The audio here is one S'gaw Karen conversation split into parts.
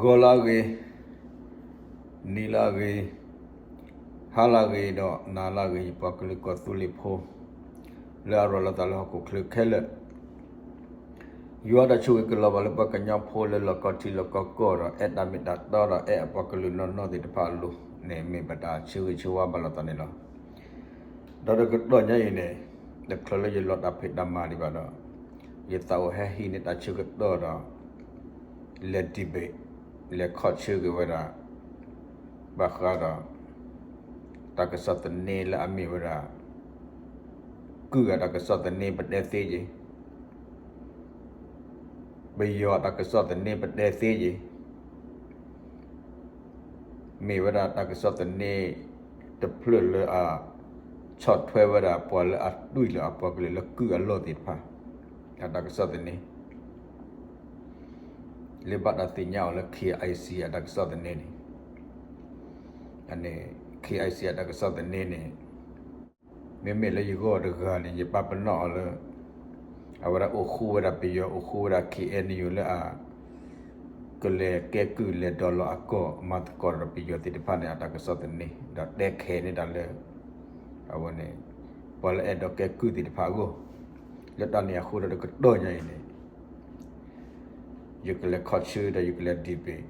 ဂီၤလၢအဂ့ၤ, နံၤလၢအဂ့ၤ, ဟါလၢအဂ့ၤဒီးနၤလၢအဂ့ၤ ယပှၤကလုာ်ကီၢ်သူလ့ၤဖိ လၢအရၤလီၤသးလၢဟီၣ်ခိၣ်ချၢခဲလၢာ်, ယွၤတၢ်ဆိၣ်ဂ့ၤကလီၤဘၣ်လၢပှၤကညီဖိလၢလီၢ်ကီၢ်ထံလီၢ်ကီၢ်ကီၢ်ဒီး အဲၣ်တၢ်မ့ၢ်တၢ်တီဒီးအဲၣ်အပှၤကလုာ်နီၢ်နီၢ်သ့ၣ်တဖၣ်အလိၤန့ၣ် မ့ၢ်ပတၢ်ဆၢဂ့ၤဆၢဝါဘၣ်လိာ်သးန့ၣ်လီၤ. ဒီးတကတီၢ်ညါအံၤန့ၣ် တချုးလၢယလီၤတၢ်ဖံးတၢ်မၤဒံးဘၣ်ဒီး ယသးအိၣ်ဟဲဟံးန့ၢ်တၢ်ဆၢကတီၢ်ဒီး လဲၤ debate လဲၤခီၣ်ဆၢက့ၤဝဲဒၣ် ဘၣ်ဃးဒီး တၢ်ကစီၣ်သန့လၢအမ့ၢ်ဝဲဒၣ် ကုၢ်အတၢ်ကစီၣ်သန့ပတဲသ့ယ့ၤ, ပယီၤအတၢ်ကစီၣ်သန့ပတဲသ့ယ့ၤ မ့ၢ်ဝဲဒၣ်တၢ်ကစီၣ်သန့တဖျၢၣ်လၢအဆီၣ်ထွဲဝဲဒၣ်ပှၤလၢအတွံၢ်လၢအပှၤကလုာ်လၢကုၢ်အလီၢ်သ့ၣ်တဖၣ် အတၢ်ကစီၣ်သန့ လၢဘၣ်တၢ်သ့ၣ်ညါအီၤလၢ KIC အတၢ်ကစီၣ်သန့န့ၣ်, အန့ၣ် KIC အတၢ်ကစီၣ်သန့န့ၣ် မ့မ့ၢ်လၢယဂီၢ်တဂၤန့ၣ် ယပာ်ပနီၣ်အီၤလၢ အဝဲဒၣ်အိၣ်ဃူဝဲဒၣ်ပယီၤ အိၣ်ဃူဝဲဒၣ် KNU လၢအ ကလဲၤကဲကုၢ်လဲၤဒိးလီၤအကီၢ် မၤသကိးဒီးပယီၤသ့ၣ်တဖၣ်န့ၣ် အတၢ်ကစီၣ်သန့ ဒီးတဲခဲန့ၢ်တၢ်လၢ အဝဲန့ၣ် ပှၤလၢအဲၣ်ဒိးကဲကုၢ်သ့ၣ်တဖၣ်အဂီၢ်, လၢတၢ်န့ၣ်အဃိဒီးတကတီၢ်ညါအံၤန့ၣ် ယကလဲၤခီၣ်ဆၢဒီးယကလဲၤ debate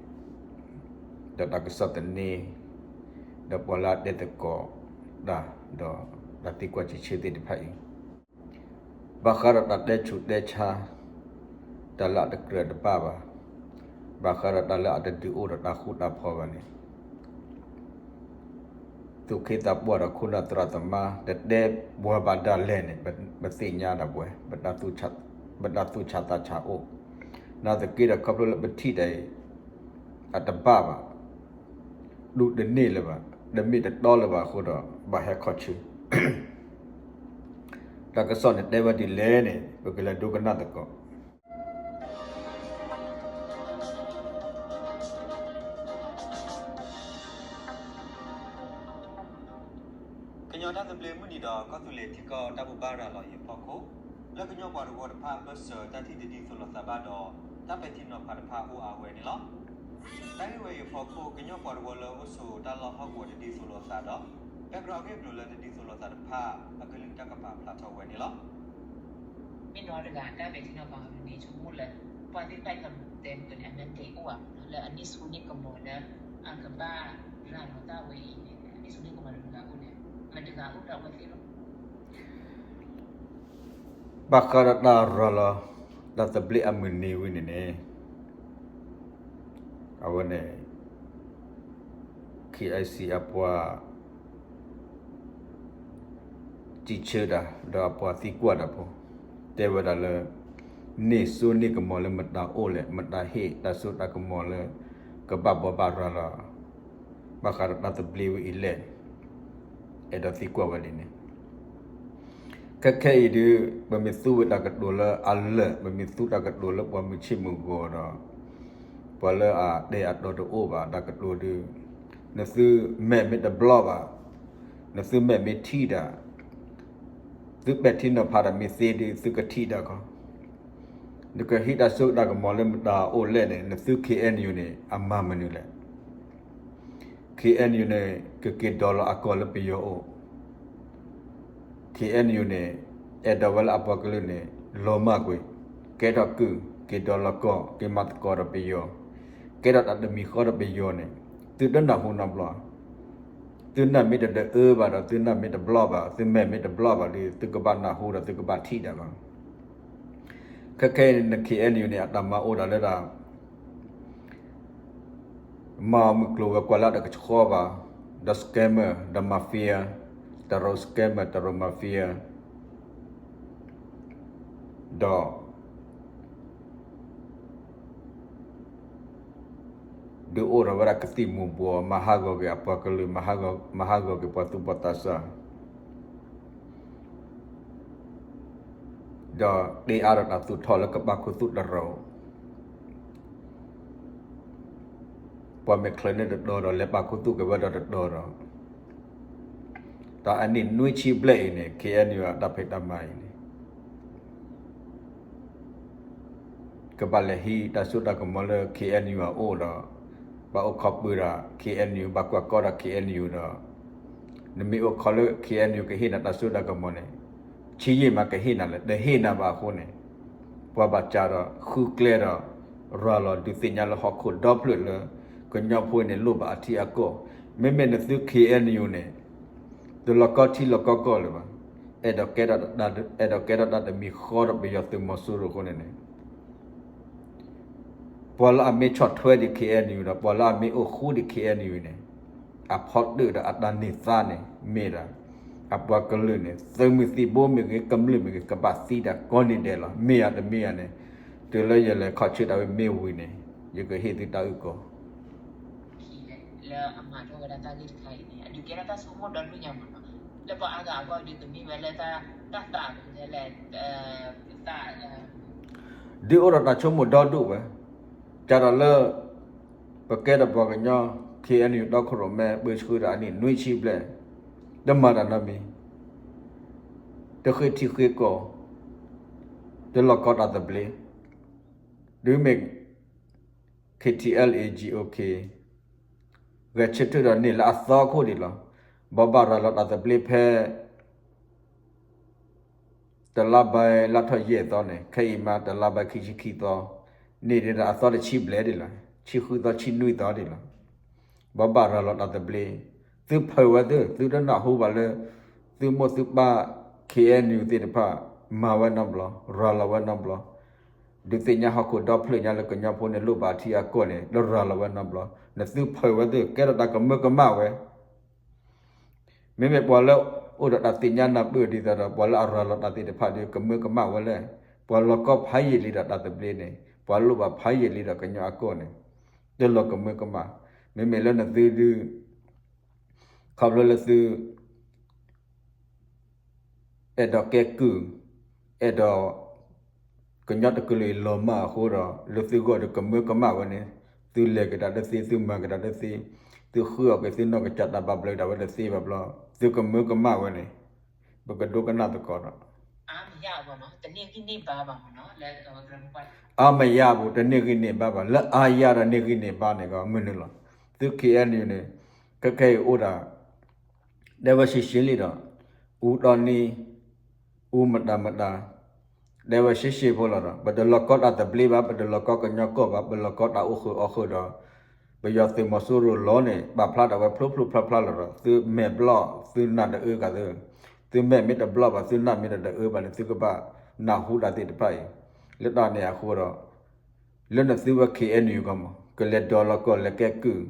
ဒီးတၢ်ကစီၣ်သန့ ဒီးပှၤလၢအတဲသကိးတၢ် ဒီးတၢ်သံကွၢ်စံးဆၢသ့ၣ်တဖၣ်အံၤ ဘၣ်ဃးဒီးတၢ်တဲဆူးတဲဆါ တၢ်လၢအတကြၢးတဘၣ်ဘၣ်, ဘၣ်ဃးဒီးတၢ်လၢအတဒုးအိၣ်ဒီးတၢ်ဃူတၢ်ဖိးဘၣ်န့ၣ် သူၣ်က့သးပှၢ်ဒီးခိၣ်နၢ်သရၣ်သမါ တတဲပှၤဘၣ်ဒၣ်လဲာ်န့ၣ် ပသ့ၣ်ညါဒၣ်ပဝဲ ပတၢ်သူၣ်ဆးသးဆးအိၣ်, နာ်သက့ဒီးခီဖျိလၢပထံၣ်တၢ်အံၤ အတဘၣ်ဘၣ်, ဒူၣ်တန့ၢ်လၢၤဘၣ်, တမ့ၢ်တတီလၢၤဘၣ်အဃိဒီး ဘၣ်ဟဲခီၣ်ဆၢ တၢ်ကစီၣ်န့ၣ်တဲဝဲဒ်လဲၣ်န့ၣ် ပကလဲၤဒိကနၣ်သကိး ကညီတၢ်သဘျ့မုၢ်နံၤဒီးကီၢ်သူလ့ၤထံကီၢ်တၢ်ဘိးဘၣ်ရၤလီၤအံၤအဖီခိၣ်, လၢကညီပှၤတဝၢတဖၣ်အဘၢၣ်စၢၤတၢ်ထံၣ်တဒ်သိးလိာ်သးဘၣ်ဒီး တၢ်ပဲာ်ထံနီၤဖးတဖၣ်အိၣ်အါဝဲန့ၣ်လီၤ. တၢ်ဂ့ၢ်ဝဲအံၤအဖီခိၣ် ကညီပှၤတဝၢလၢအိၣ်ဆိးတၢ်လီၢ်ဟီၣ်ကဝီၤတဒ်သိးလိာ်သးဒီး background အဂ့ၢ်အကျိၤလၢတဒ်သိးလိာ်သးတဖၣ် အကလုၢ်တၢ်ကပာ်ဖျါထီၣ်ဝဲန့ၣ်လီၤ. မ့ၢ်နီတဂၤတၢ်ပဲာ်ထံနီၤဖးအီၤန့ၣ် ဆိကမိၣ်လၢ ပှၤသ့ၣ်တဖၣ်အံၤ တဲမုၢ်န့ၣ် အမ့ၢ်တဲအိၣ်ဧါ လၢအန့ၢ်စိန့ၢ်ကမီၤလၢ အကဘၣ်ရၤလီၤတၢ်ဝဲအံၤန့ၣ် အန့ၢ်စိန့ၢ်ကမီၤလၢမတၤဂၤအိၣ်လဲၣ်, မတၤဂၤအိၣ်ဒီးအဝဲသ့ၣ်လီၤ. ဘၣ်ဃးဒီးတၢ်ရၤလီၤ တၢ်သဘျ့အမုၢ်နံၤဝဲန့ၣ်န့ၣ် အဝဲန့ၣ် KIC အပှၤ စံးဆၢတၢ် ဒီးအပှၤသံကွၢ်တၢ်ဖိ တဲဝဲဒၣ်လၢ န့ၢ်စိန့ၢ်ကမီၤလၢမတၤအိၣ်လဲၣ်, မတၤဟ့ၣ်တၢ်စိတၢ်ကမီၤလၢ ကဘၣ်ဘိးဘၣ်ရၤလီၤ ဘၣ်ဃးဒီးတၢ်သဘျ့ဝဲအံၤလဲၣ်န့ၣ် အဲၣ်ဒိးသံကွၢ်ဝဲဒ်န့ၣ် ခဲခဲအံၤဒုး ပမ့ၢ်သူဝဲတၢ်ကတိၤလၢအလၢာ်, ပမ့ၢ်သူတၢ်ကတိၤလၢပှၤမုၢ်ဆ့ၣ်မုၢ်ဂီၤဒီး ပှၤလၢအတဲအတီတအိၣ်ဘၣ်တၢ်ကတိၤဒုး နသုမဲာ်မ့ၢ်တဘျီၣ်ဘၣ်, နသုမဲာ်မ့ၢ်ထံၣ်တၢ်, သုပဲာ်ထံနီၤဖးတၢ်မ့ၢ်သ့ဒုး သုကထံၣ်တၢ်ခီ, နကဟ့ၣ်တၢ်စိတၢ်ကမီၤလၢမတၤအိၣ်လဲၣ်န့ၣ် နသု KNU န့ၣ် အမၤမနုၤလဲၣ် KNU န့ၣ် ကက့ၤဒိးလီၤအကီၢ်လၢပယီၤအိၣ်, KNU န့ၣ် အဲၣ်ဒိးဝဲလၢအပှၤကလုာ်န့ၣ် လီၤမၢ်ကွံာ်, ကဲထီၣ်ကုၢ်, က့ၤဒိးလီၤကီၢ်, က့ၤမၤသကိးဒီးပယီၤ, ကဲထီၣ်တၢ်တမံၤဃီဒီးပယီၤန့ၣ် သုတနၢ်ဟူနီတဘျီ, သုနၢ်မ့ၢ်တဒုးအၢဘၣ်ဒီး သုနၢ်မ့ၢ်တဘျီၣ်ဘၣ်, သုမဲာ်မ့ၢ်တဘျီၣ်ဘၣ်ဒီး သုကဘၣ်နၢ်ဟူဒီးသုကဘၣ်ထံၣ်တၢ်လီၤ. ခဲခဲအံၤန့ၣ် KNU န့ၣ် အတၢ်မၤအိၣ်ဒၣ်လၢဒၣ် မၤအီၤမုၢ်ကျိၤဝဲၤကွာ်လၢတကဆှီဘၣ်, ဒီး scammer, ဒီး mafia, တရူး scammer, တရူး mafia, ဒီး ဒုးအိၣ်ထီၣ်ဝဲဒၣ်ကသံၣ်မူၤဘှီး မၤဟးဂီၤက့ၤအပှၤကလုာ်, မၤဟးဂီၤက့ၤပှၤသူၣ်ဘီၣ်သးစၢ် ဒီးတ့အါဒီးတၢ်သူၣ်ထီၣ်လၢကပာ်ခူသူၣ်တရူး, ပှၤမ့ၢ်ချၢန့ၢ်တတီၤဒီး လဲၤပာ်ခူသူၣ်က့ၤဝဲဒီးတတီၤဒီး, တၢ်အနံၣ်နွံဆံဘျဲၣ်အံၤန့ၣ် KNU အတၢ်ဖံးတၢ်မၤအံၤန့ၣ် ကဘၣ်လဲၤဟံးတၢ်စိတၢ်ကမီၤလၢ KNU အအိၣ်ဒီး ဘၣ်အိၣ်ခိးပၢၤဒီး K N U ဘၣ်ကွၢ်ကီဒီး K N U ဒီး နမ့ၢ်အိၣ်ခိးလၢ K N U ကဟ့ၣ်နၤတၢ်စိတၢ်ကမီၤန့ၣ် ဆံးယံာ်မးကဟ့ၣ်နၤလဲၣ်, တဟ့ၣ်နၤဘၣ်အဃိန့ၣ် ပှၤဘၣ်စးဒီးဃုကျဲဒီး ရၤလီၤဒုးသ့ၣ်ညါလၢဟီၣ်ခိၣ်ဒီဖျၢၣ်လၢ ကညီဖိန့ၣ်လိၣ်ဘၣ်အထံအကီၢ်, မ့မ့ၢ်နသု K N U န့ၣ် တလီၤကီထံလီၤကီကီၢ်လၢၤဘၣ်, အဲၣ်ဒိးကဲထီၣ်တၢ်တမံၤဃီဒီးပယီၤသုးမီၤစိရိၤအဃိန့ၣ်န့ၣ် ပှၤလၢအမ့ၢ်ဆီၣ်ထွဲဒံး K N U ဒီး ပှၤလၢအမ့ၢ်အိၣ်ဃူဒံး K N U န့ၣ် အဖီတၢၣ်ဒီးအတၢ်န့ၢ်သါန့ၣ် မ့ၢ်ဒၣ် အပှၤကလုာ်န့ၣ် သုးမုၢ်သံၣ်ဘိမ့ၢ်ဂ့ၤ ကမျၢၢ်မ့ၢ်ဂ့ၤ ကဘၣ်သံတၢ်ကိးနံၤဒဲးလီၤ. မ့ၢ်ဧါတမ့ၢ်ဧါန့ၣ် တုၤလၢယလဲၤခီၣ်ဆၢတၢ်ဝဲမ့ၢ်ဝံၤန့ၣ် ယကဟ့ၣ်သုတၢ်အုၣ်ကီၤ လၢအမၤထီၣ်ဝဲဒၣ်တၢ်ဂ့ၢ်တခါအံၤန့ၣ် အဒုးကဲထီၣ်တၢ်ဆိကမိၣ်ဒီဒူၣ်ညါမ့ၢ်နီၤ, လၢပှၤအါဂၤအဂီၢ်ဒုးကမ့ၢ်ဝဲလၢတၢ်သးကလဲၣ်, ဒုးအိၣ်ဒီးတၢ်ဆိကမိၣ်ဒီဒူၣ်ဝဲ, ကဒီးလၢ ပကဲဒီးပှၤကညီ K N U ဒီခိၣ်ရိၣ်မဲ ပၢဆှၢဒီးအနံၣ်နွံဆံဘျဲၣ်, တမၤတၢ်နီတမံၤ, တဃ့ထံဃ့ကီၢ်, တလီၤကီတၢ်သဘျ့, ဒုးမ့ၢ် K T L A G O K ဂဲၤဆၢထၢၣ်ဒီးန့ၢ်လၢအသီခိၣ်ဒံးလီၤ. ဘိးဘၣ်ရၤလီၤတၢ်သဘျ့ဖဲ တလါဘၣ်လါထီၣ်ယဲၢ်သီန့ၣ် ခဲအံၤမးတလါဘၣ်ခံဆံခံသီ, န့ၢ်ဒံးဒီးအသီတဆံဘျဲၣ်ဒံးလီၤ. ဆံဃုသီ ဆံနွံသီဒံးလီၤ. ဘိးဘၣ်ရၤလီၤတၢ်သဘျ့, သုဖုးဝဲသု, သုတနၢ်ဟူဘၣ်လၢ သုမိၢ်သုပၢ် K N U သ့ၣ်တဖၣ် မၤဝဲနီတဘျီ, ရၤလီၤဝဲနီတဘျီ, ဒုးသ့ၣ်ညါဟီၣ်ခိၣ်ဒီဖျၢၣ်ညါလၢကညီဖိန့ၣ်လိၣ်ဘၣ်အထံအကီၢ်န့ၣ် လၢရၤလီၤဝဲနီတဘျီ, နသုဖုးဝဲသု ကဲထီၣ်တၢ်ကမၢကမၣ်ဝဲ မ့မ့ၢ်ပှၤလၢအိၣ်ဒီးတၢ်သ့ၣ်ညါနၢ်ပၢၢ်ဒ်သိးဒီး ပှၤလၢအရၤလီၤတၢ်သ့ၣ်တဖၣ်ဒီး ကမၢကမၣ်ဝဲလဲၣ်. ပှၤလီၤကီဖးယံာ်လံဒီးတၢ်သဘျ့န့ၣ် ပှၤလိၣ်ဘၣ်ဖးယံာ်လံဒီးကညီအကီၢ်န့ၣ် တလီၤကမၢကမၣ်. မ့မ့ၢ်လၢနသုဒုး ခီဖျိလၢသု အဲၣ်ဒိးကဲကုၢ်, အဲၣ်ဒိး ကညီတကလုာ်အံၤလီၤမၢ်အဃိဒီး လၢသုဂီၢ်ဒီးကမၢကမၣ်ဝဲန့ၣ်, သုလဲၤကဒါတသ့, သုမၤကဒါတသ့, သုဃုအီၣ်က့ၤသုနီၢ်ကစၢ်တၢ်ဘၣ်ဘျုးဒၣ်ဝဲတသ့ဘၣ်ဘျီ, သုကမၢကမၣ်ဝဲန့ၣ် ပကဒိကနၣ်သကိးဒီး အါမယၢ်ပူၤ တန့ၢ်ဂံၢ်န့ၢ်ဘါဘၣ်, တန့ၢ်ဂံၢ်န့ၢ်ဘါဘၣ်လၢအါယၢ်ဒီးန့ၢ်ဂံၢ်န့ၢ်ဘါန့ၣ်ဂီၢ်မုၢ်နုာ်လီၤ. သု K N U န့ၣ် ခဲခဲအံၤအိၣ်ဒၣ် တဲဝဲရှဲရှဲလံဒီး အူတီနံ, အူမတၤမတၤ, တဲဝဲရှဲရှဲဖိလီၤဒီး ပတလီၤကီတၢ်သဘျ့ဘၣ်, ပတလီၤကီကညီကီၢ်ဘၣ်, ပလီၤကီတၢ်အိၣ်ဃုာ်အီၣ်ဃုာ်ဒီး ပယီၤသုးမီၤစိရိၤလီၤန့ၣ် ပာ်ဖျါဒၣ်ဝဲဖျိဖျိဖျါဖျါလီၤဒီး သုမဲာ်ဘျီၣ်သုနၢ်တအၢကသ့, သုမဲာ်မ့ၢ်တဘျီၣ်ဘၣ် သုနၢ်မ့ၢ်တအၢဘၣ်န့ၣ် သုကဘၣ်နၢ်ဟူတၢ်သ့ၣ်တဖၣ်အံၤ, လၢတၢ်န့ၣ်အဃိဒီး လၢနသုဝဲ K N U ကီၢ်မး ကလဲၤဒိးလီၤကီၢ်လဲၤကဲကုၢ်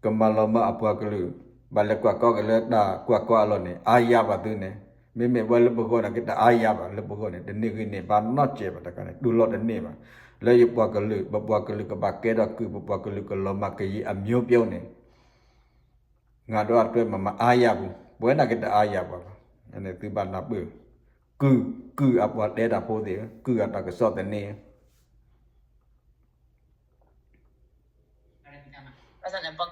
ကမၤလီၤမၢ်အပှၤကလုာ်, ဘၣ်လဲၤကွၢ်ကီက့ၤလၢတၢ်ကွၢ်ကီအလီၢ်န့ၣ် အါယၢ်ဘၣ်သုန့ၣ်, မ့မ့ၢ်ဝဲလၢပဂီၢ်န့ၣ် ကတအါယၢ်ဘၣ်လၢပဂီၢ်န့ၣ် တန့ၢ်ဂံၢ်န့ၢ်ဘါနီတစဲးဘၣ်တခါန့ၣ် တူၢ်လိာ်တန့ၢ်ဘၣ်, လၢယပှၤကလုာ် ပပှၤကလုာ်ကဘၣ်ကဲထီၣ်ကုၢ် ပပှၤကလုာ်ကလီၤမၢ်ကယံၤအမျိုးမျိုးန့ၣ် ငါတို့အတွက်မမအားရဘူး, ပဝဲဒၣ်ကတအားရပါဘူး, သုဘၣ်နၢ်ပၢၢ်, ကုၢ်, ကုၢ်အပှၤတဲတၢ်ဖိသ့ၣ်ဧၢ, ကုၢ်အတၢ်ကစီၣ်သန့ ဘၣ်ဆၣ်န့ၣ် ပှၤ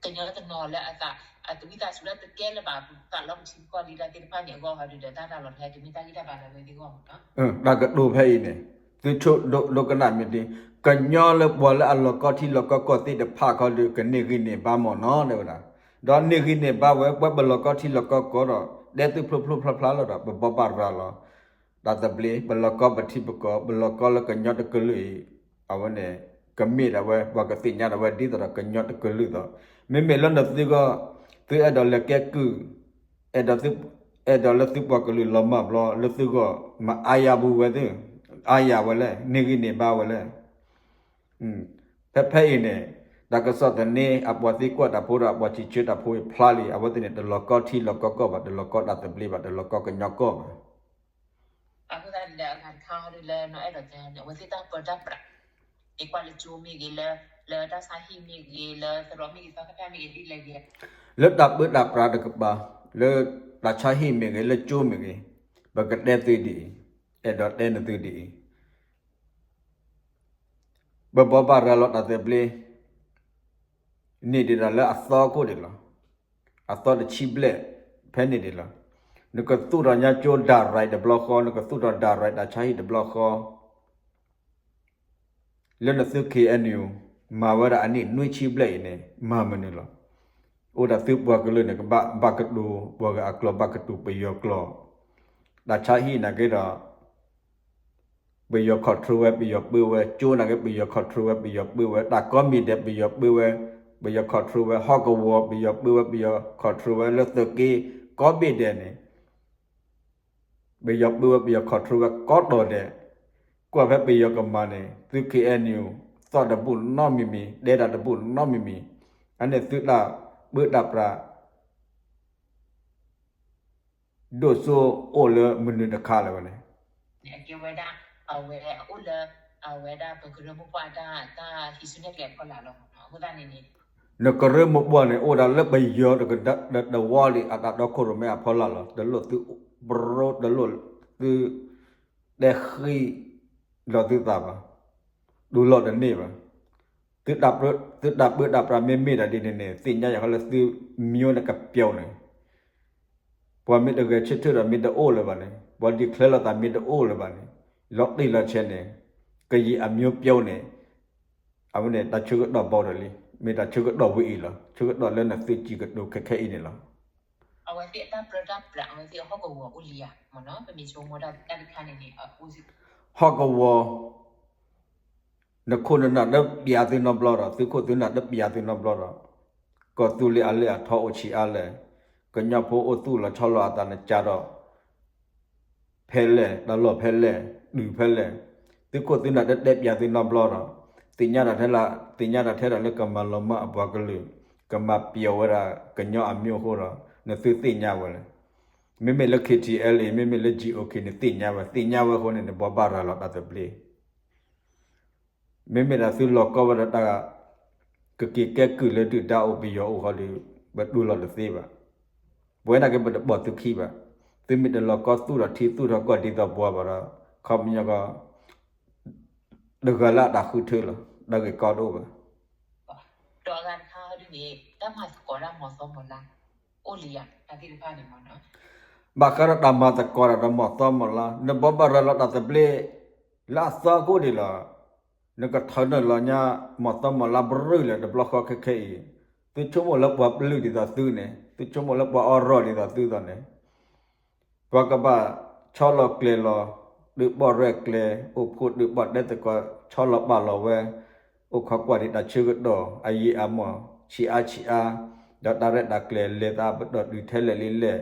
ကညီတနီၤလၢအသး အတဝံသးစူၤလၢတကဲလၢၤဘၣ် ပသးလီပထံပကီၢ်လံတၢ်သ့ၣ်တဖၣ်န့ၣ်အဂီၢ်ဟီဒုးဒီး တၢ်တၢ်လီၤတဟဲကမ့ၢ်တၢ်ဂံၢ်တၢ်ဘါလၢအဝဲသ့ၣ်အဂီၢ်မးနီၤ. တၢ်ကတိၤဖဲအံၤန့ၣ် သုဆိဒိကနၣ်မ့ၢ်ဒ် ကညီလၢပှၤလၢအလီၤကီထံလီၤကီကီၢ်သ့ၣ်တဖၣ်ခီဒုး ကန့ၢ်ဂံၢ်န့ၢ်ဘါမ့ၢ်နီၤ တဲဝဲဒၣ်, ဒီးန့ၢ်ဂံၢ်န့ၢ်ဘါဝဲ ပှၤပလီၤကီထံလီၤကီကီၢ်ဒီး တဲသုဖျိဖျိဖျါဖျါလီၤဒီး ပဘိးဘၣ်ရၤလီၤ တၢ်သဘျ့ ပလီၤကီပထံပကီၢ် ပလီၤကီလၢကညီတကလုာ်အံၤ အဝဲန့ၣ် ကမ့ၢ်ဒၣ်ဝဲ ပှၤကသ့ၣ်ညါဒၣ်ဝဲဒ်သိးဒီးကညီတကလုာ်သိး, မ့မ့ၢ်လၢနသုဂီၢ် သုအဲၣ်ဒိးလဲၤကဲကုၢ်, အဲၣ်ဒိး အဲၣ်ဒိးလၢသုပှၤကလုာ်လီၤမၢ်ဘျီ လၢသုဂီၢ် မအါယၢ်ဘူးဝဲသု, အါယၢ်ဝဲလဲၣ် န့ၢ်ဂံၢ်န့ၢ်ဘါဝဲလဲၣ်. ဖဲဖဲအံၤန့ၣ် တၢ်ကစီၣ်သန့ အပှၤသံကွၢ်တၢ်ဖိဒီးအပှၤစံးဆၢတၢ်ဖိအံၤဖျါလံ, အဝဲသ့ၣ်န့ၣ် တလီၤကီထံလီၤကီကီၢ်ဘၣ်, တလီၤကီတၢ်သဘျ့ဘၣ်, တလီၤကီကညီကီၢ်ဘၣ်. အဃိသတးန့ၣ်ဒီး အဂၤတခါဟီဒုးလၢနီၢ်အဲၣ်ဒိးတဲန့ၣ် အဝဲသ့ၣ်တၢ်ပၢတၢ်ပြး အံၤကွၢ်လၢကၠိမ့ၢ်ဂ့ၤ, လၢ လၢတၢ်ဆါဟံၣ်မ့ၢ်ဂ့ၤ, လၢသရိာ်မ့ၢ်ဂ့ၤ သီခါတၢ်မ့ၢ်ဂ့ၤ ဒ်လဲၣ်ဂ့ၤ, လၢတၢ်ပၢတၢ်ပြးတကပၤ, လၢတၢ်ဆါဟံၣ်မ့ၢ်ဂ့ၤ, လၢကၠိမ့ၢ်ဂ့ၤ, ပကတဲသုဒ်အံၤ, အဲၣ်ဒိးတဲနသုဒ်အံၤ ပဘိးဘၣ်ရၤလီၤတၢ်သဘျ့ န့ၢ်ဒံးဒီးလၢအသီခိၣ်ဒံးလီၤ. အသီတဆံဘျဲၣ် ဖဲန့ၣ်ဒံးလီၤ. နကသူၣ်ထီၣ်ညါကၠိ direct တဘျီဃီ, နကသူၣ်ထီၣ် direct တၢ်ဆါဟံၣ်တဘျီဃီ လၢနသု K N U မၤဝဲဒၣ်အနံၣ်နွံဆံဘျဲၣ်အံၤန့ၣ် မၤမနုၤလီၤ. အိၣ်ဒၣ်သုပှၤကလုာ်န့ၣ် ကဘၣ်ဘၣ်ကတိၤပှၤဂၤအကျိာ် ဘၣ်ကတိၤပယီၤကျိာ်, တၢ်ဆါဟံၣ်နာ်က့ဒီး ပယီၤ control ဝဲ ပယီၤပၢဝဲ, ကၠိနာ်က့ ပယီၤ control ဝဲ ပယီၤပၢဝဲ, တၢ်ကိးမံၤဒဲး ပယီၤပၢဝဲ ပယီၤ control ဝဲ, ဟီၣ်ကဝီၤ ပယီၤပၢဝဲ ပယီၤ control ဝဲ, လၢသုးက့ကိးဘ့ၣ်ဒဲးန့ၣ် ပယီၤပၢဝဲ ပယီၤ control ဝဲကိးတီၤဒဲး, ကွၢ်ဖဲပယီၤကမၤန့ၣ် သု K N U သီၣ်တဘူၣ်နီတမံၤမံၤ, တဲတၢ်တဘူၣ်နီတမံၤမံၤ, အန့ၣ်သုတၢ်ပၢတၢ်ပြး ဒိၣ်စိအိၣ်လၢမနုၤတခါလၢၤဘၣ်န့ၣ်, အကဲဝဲဒၣ် အဝဲအိၣ်လၢ အဝဲဒၣ်ပကရၢမိၢ်ပှၢ်တၢ် တၢ်ဟံးစုနဲၣ်ကျဲအဖီလာ်လီၤမ့ၢ်နီၤ. အဃိသတးန့ၣ်န့ၣ် နကရၢမိၢ်ပှၢ်န့ၣ် အိၣ်ဒၣ်လၢပယီၤတကတၢၢ်တဝီလံ အတၢ်တီခိၣ်ရိၣ်မဲအဖီလာ်လီၤ. တလိၣ်သု ပရိ တလိၣ်သု တဲဃံလီၤသုသးဘၣ်, တူၢ်လိာ်တန့ၢ်ဘၣ်. သုတၢ်ပၢတၢ်ပြးမ့မ့ၢ်ဒၣ်ဒ်န့ၣ်န့ၣ် သ့ၣ်ညါယၤဃီလၢသု မျိုး န့ၣ်ကပျီန့ၣ်, ပှၤမ့ၢ်တဂဲၤဆၢထၢၣ်ဒီးမ့ၢ်တအိၣ်လၢၤဘၣ်န့ၣ်, ပှၤဒံးချ့လိာ်သးမ့ၢ်တအိၣ်လၢၤဘၣ်န့ၣ်, လီၤတံၢ်လီၤဆဲးန့ၣ် ကယံာ်အမျိုး ပျီန့ၣ် အဝဲန့ၣ် တၢ်ဆၢကတီၢ်ဘီဒီးလံ, မ့ၢ်တၢ်ဆၢကတီၢ်ဝဲအံၤလီၤ. ဆၢကတီၢ်လၢနသုစံးကတိၤခဲခဲအံၤန့ၣ်လီၤ. အဝဲသ့ၣ်အတၢ်ပၢတၢ်ပြး အဝဲသ့ၣ်ဟီၣ်ကဝီၤအိၣ်လံဧါ, မ့ၢ်နီၤ, ပမ့ၢ်ဆိကမိၣ်တၢ်တခါန့ၣ်န့ၣ် ဟီၣ်ကဝီၤ နခိၣ်နနၢ်တပျးသုနီတဘျီဒီး သုခိၣ်သုနၢ်တပျးသုနီတဘျီဒီး ကီၢ်သူလ့ၤအလၢအထီအိၣ်ဆံးအါလဲၣ်, ကညီဖိအိၣ်သူၣ်လီၤဆီလီၤအသးန့ၣ်ကၢ်ဒီး ဖဲလဲၣ် တၢ်လီၢ်ဖဲလဲၣ် တုၤဖဲလဲၣ်, သုခိၣ်သုနၢ်တတဲပျးသုနီတဘျီဒီး သ့ၣ်ညါတၢ်ထဲလၢ သ့ၣ်ညါတၢ်ထဲဒၣ်လၢကမၤလီၤမၢ်အပှၤကလုာ်, ကမၤပျီဝဲဒၣ်ကညီအမျိုးအဃိဒီး နသုသ့ၣ်ညါဝဲလဲၣ်. မ့မ့ၢ်လၢ K T L A မ့မ့ၢ်လၢ G O K န့ၣ်သ့ၣ်ညါဝဲ, သ့ၣ်ညါဝဲအဃိန့ၣ် နဘိးဘၣ်ရၤလီၤတၢ်သဘျ့ မ့မ့ၢ်ဒၣ်သုလီၤကီဝဲဒၣ်တၢ် ကက့ၤကဲကုၢ်လၢဒုၣ်ဒါအိၣ်ပယီၤအိၣ်ဃီဒီး ပတူၢ်လိာ်တသ့ဘၣ်. ပဝဲဒၣ်က့ၤပတပိာ်သုခံဘၣ်. သုမ့ၢ်တလီၤကီသူၣ်ထီၣ်ထံသူၣ်ထီၣ်ကီၢ်ဒ်သိးပှၤဘၣ်ဒီး ခီပညီကီး တဂၤလၢအတၢ်ဃုထၢလီၤ. တၢ်ဂ့ၢ်ကီတအိၣ်ဘၣ်. ဒီးအဂၤတခါဒ်န့ၣ် တၢ်မၤသကိးတၢ်မၤသီမၤလါ အိၣ်လံဧါ တၢ်သ့ၣ်တဖၣ်န့ၣ်မ့ၢ်နီၤ. ဘၣ်ဃးဒီးတၢ်မၤသကိးတၢ်ဒီးမၤသီမၤလါ နဘိးဘၣ်ရၤလီၤတၢ်သဘျ့ လၢအသီခိၣ်ဒံးလီၤ. နကထၢနုာ်လီၤညါမၤသီမၤလါဘြုၣ်လၢတဘျီဃီခဲခဲအံၤ, သုဆိကမိၣ်လၢပှၤပျုၢ်ဒ်သိးသုန့ၣ်, သုဆိကမိၣ်လၢပှၤအီရီၢ်ဒ်သိးသုသိးန့ၣ် ပှၤကဘၣ်ဆီလီၤကျဲၤလီၤ, ဒုးဘီၣ်ရဲၣ်ကျဲၤ, အိၣ်ဖှိၣ်ဒုးဘီၣ်တဲသကိး ဆီလီၤပာ်လီၤဝဲ, အိၣ်ခိးကွၢ်ဒံးတၢ်ဆၢကတီၢ် အယံာ်အမီၢ် ဆံးအါဆံးအါ, ဒီးတၢ်ရဲၣ်တၢ်ကျဲၤလဲၤသးပတီၢ်တုၤထဲလဲၣ်လံလဲၣ်,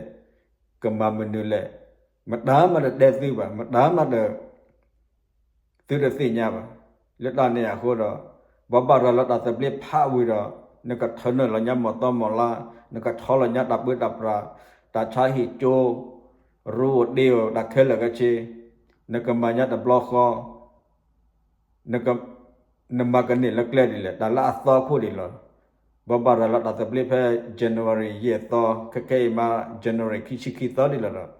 ကမၤမနုၤလဲၣ်, မတၤမးတတဲသုဘၣ်, မတၤမးတ သုတသ့ၣ်ညါဘၣ်. လၢတၢ်န့ၣ်အဃိဒီး ဘိးဘၣ်ရၤလီၤတၢ်သဘျ့ဖးဝံၤဒီး နကထၢနုာ်လီၤညါမၤသီမၤလါ, နကထီလီၤညါတၢ်ပၢတၢ်ပြး, တၢ်ဆါဟံၣ်ကၠိ, ရူအိၣ်တ့အိၣ် တၢ်ခဲလၢာ်ခဲဆ့, နကမၤညါတဘျီဃီ နမၤကန့ၢ်လၢကျဲဒ်လဲၣ်, တၢ်လၢအသီခိၣ်ဒံးလီၤ. ဘိးဘၣ်ရၤလီၤတၢ်သဘျ့ဖဲ January ယဲၢ်သီ, ခဲခဲအံၤမး January ခံဆံခံသီဒ်လီၤဒီး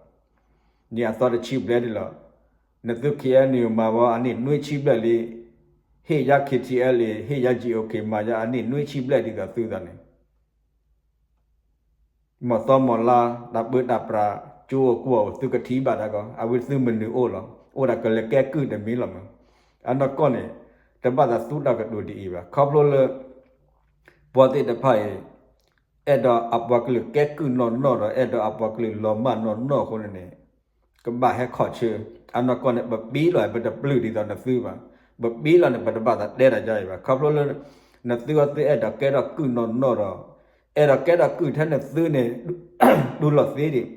နံၣ်အသီတဆံဘျဲၣ်ဒ်လီၤ. နသု K N U မၤဝဲအနံၣ်နွံဆံဘျဲၣ်လံ, ဟ့ၣ်ယါ K T L A ဟ့ၣ်ယါ G O K မၤယါအနံၣ်နွံဆံဘျဲၣ်ဒ်သိးသုသးန့ၣ် မၤသီမၤလါ တၢ်ပၢတၢ်ပြး ကၠိအိၣ်ကွီၢ်အိၣ် သုကထံၣ်ဘၣ်တၢ်ကီ, အဝဲသုမနုၤအိၣ်လီၤ, အိၣ်ဒၣ်ကလဲၤကဲကုၢ်တမံၤလီၤမး. အနီၢ်ကီၢ်န့ၣ် တဘၣ်သးသူတၢ်ကတိၤဒ်အံၤဘၣ်. ခီဖျိလၢ ပှၤသ့ၣ်တဖၣ်အံၤ အဲၣ်ဒိးအပှၤကလုာ်ကဲကုၢ်နီၢ်နီၢ်ဒီး အဲၣ်ဒိးအပှၤကလုာ်လီၤမၢ်နီၢ်နီၢ်အဃိန့ၣ်န့ၣ် ကဘၣ်ဟဲခီၣ်ဆၢ. အနီၢ်ကီၢ်န့ၣ် ပပံၤလီၤ ပတပျုၢ်ဒ်သိးနသုဘၣ်. ပပံၤလီၤန့ၣ် ပတဘၣ်သးတဲတၢ်ယါအံၤဘၣ်. ခီဖျိလၢ နသုဂီၢ်သုအဲၣ်ဒိးကဲထီၣ်ကုၢ်နီၢ်နီၢ်ဒီး အဲၣ်ဒိးကဲထီၣ်ကုၢ်ထဲနသုန့ၣ် တူၢ်လိာ်သ့ဒံး.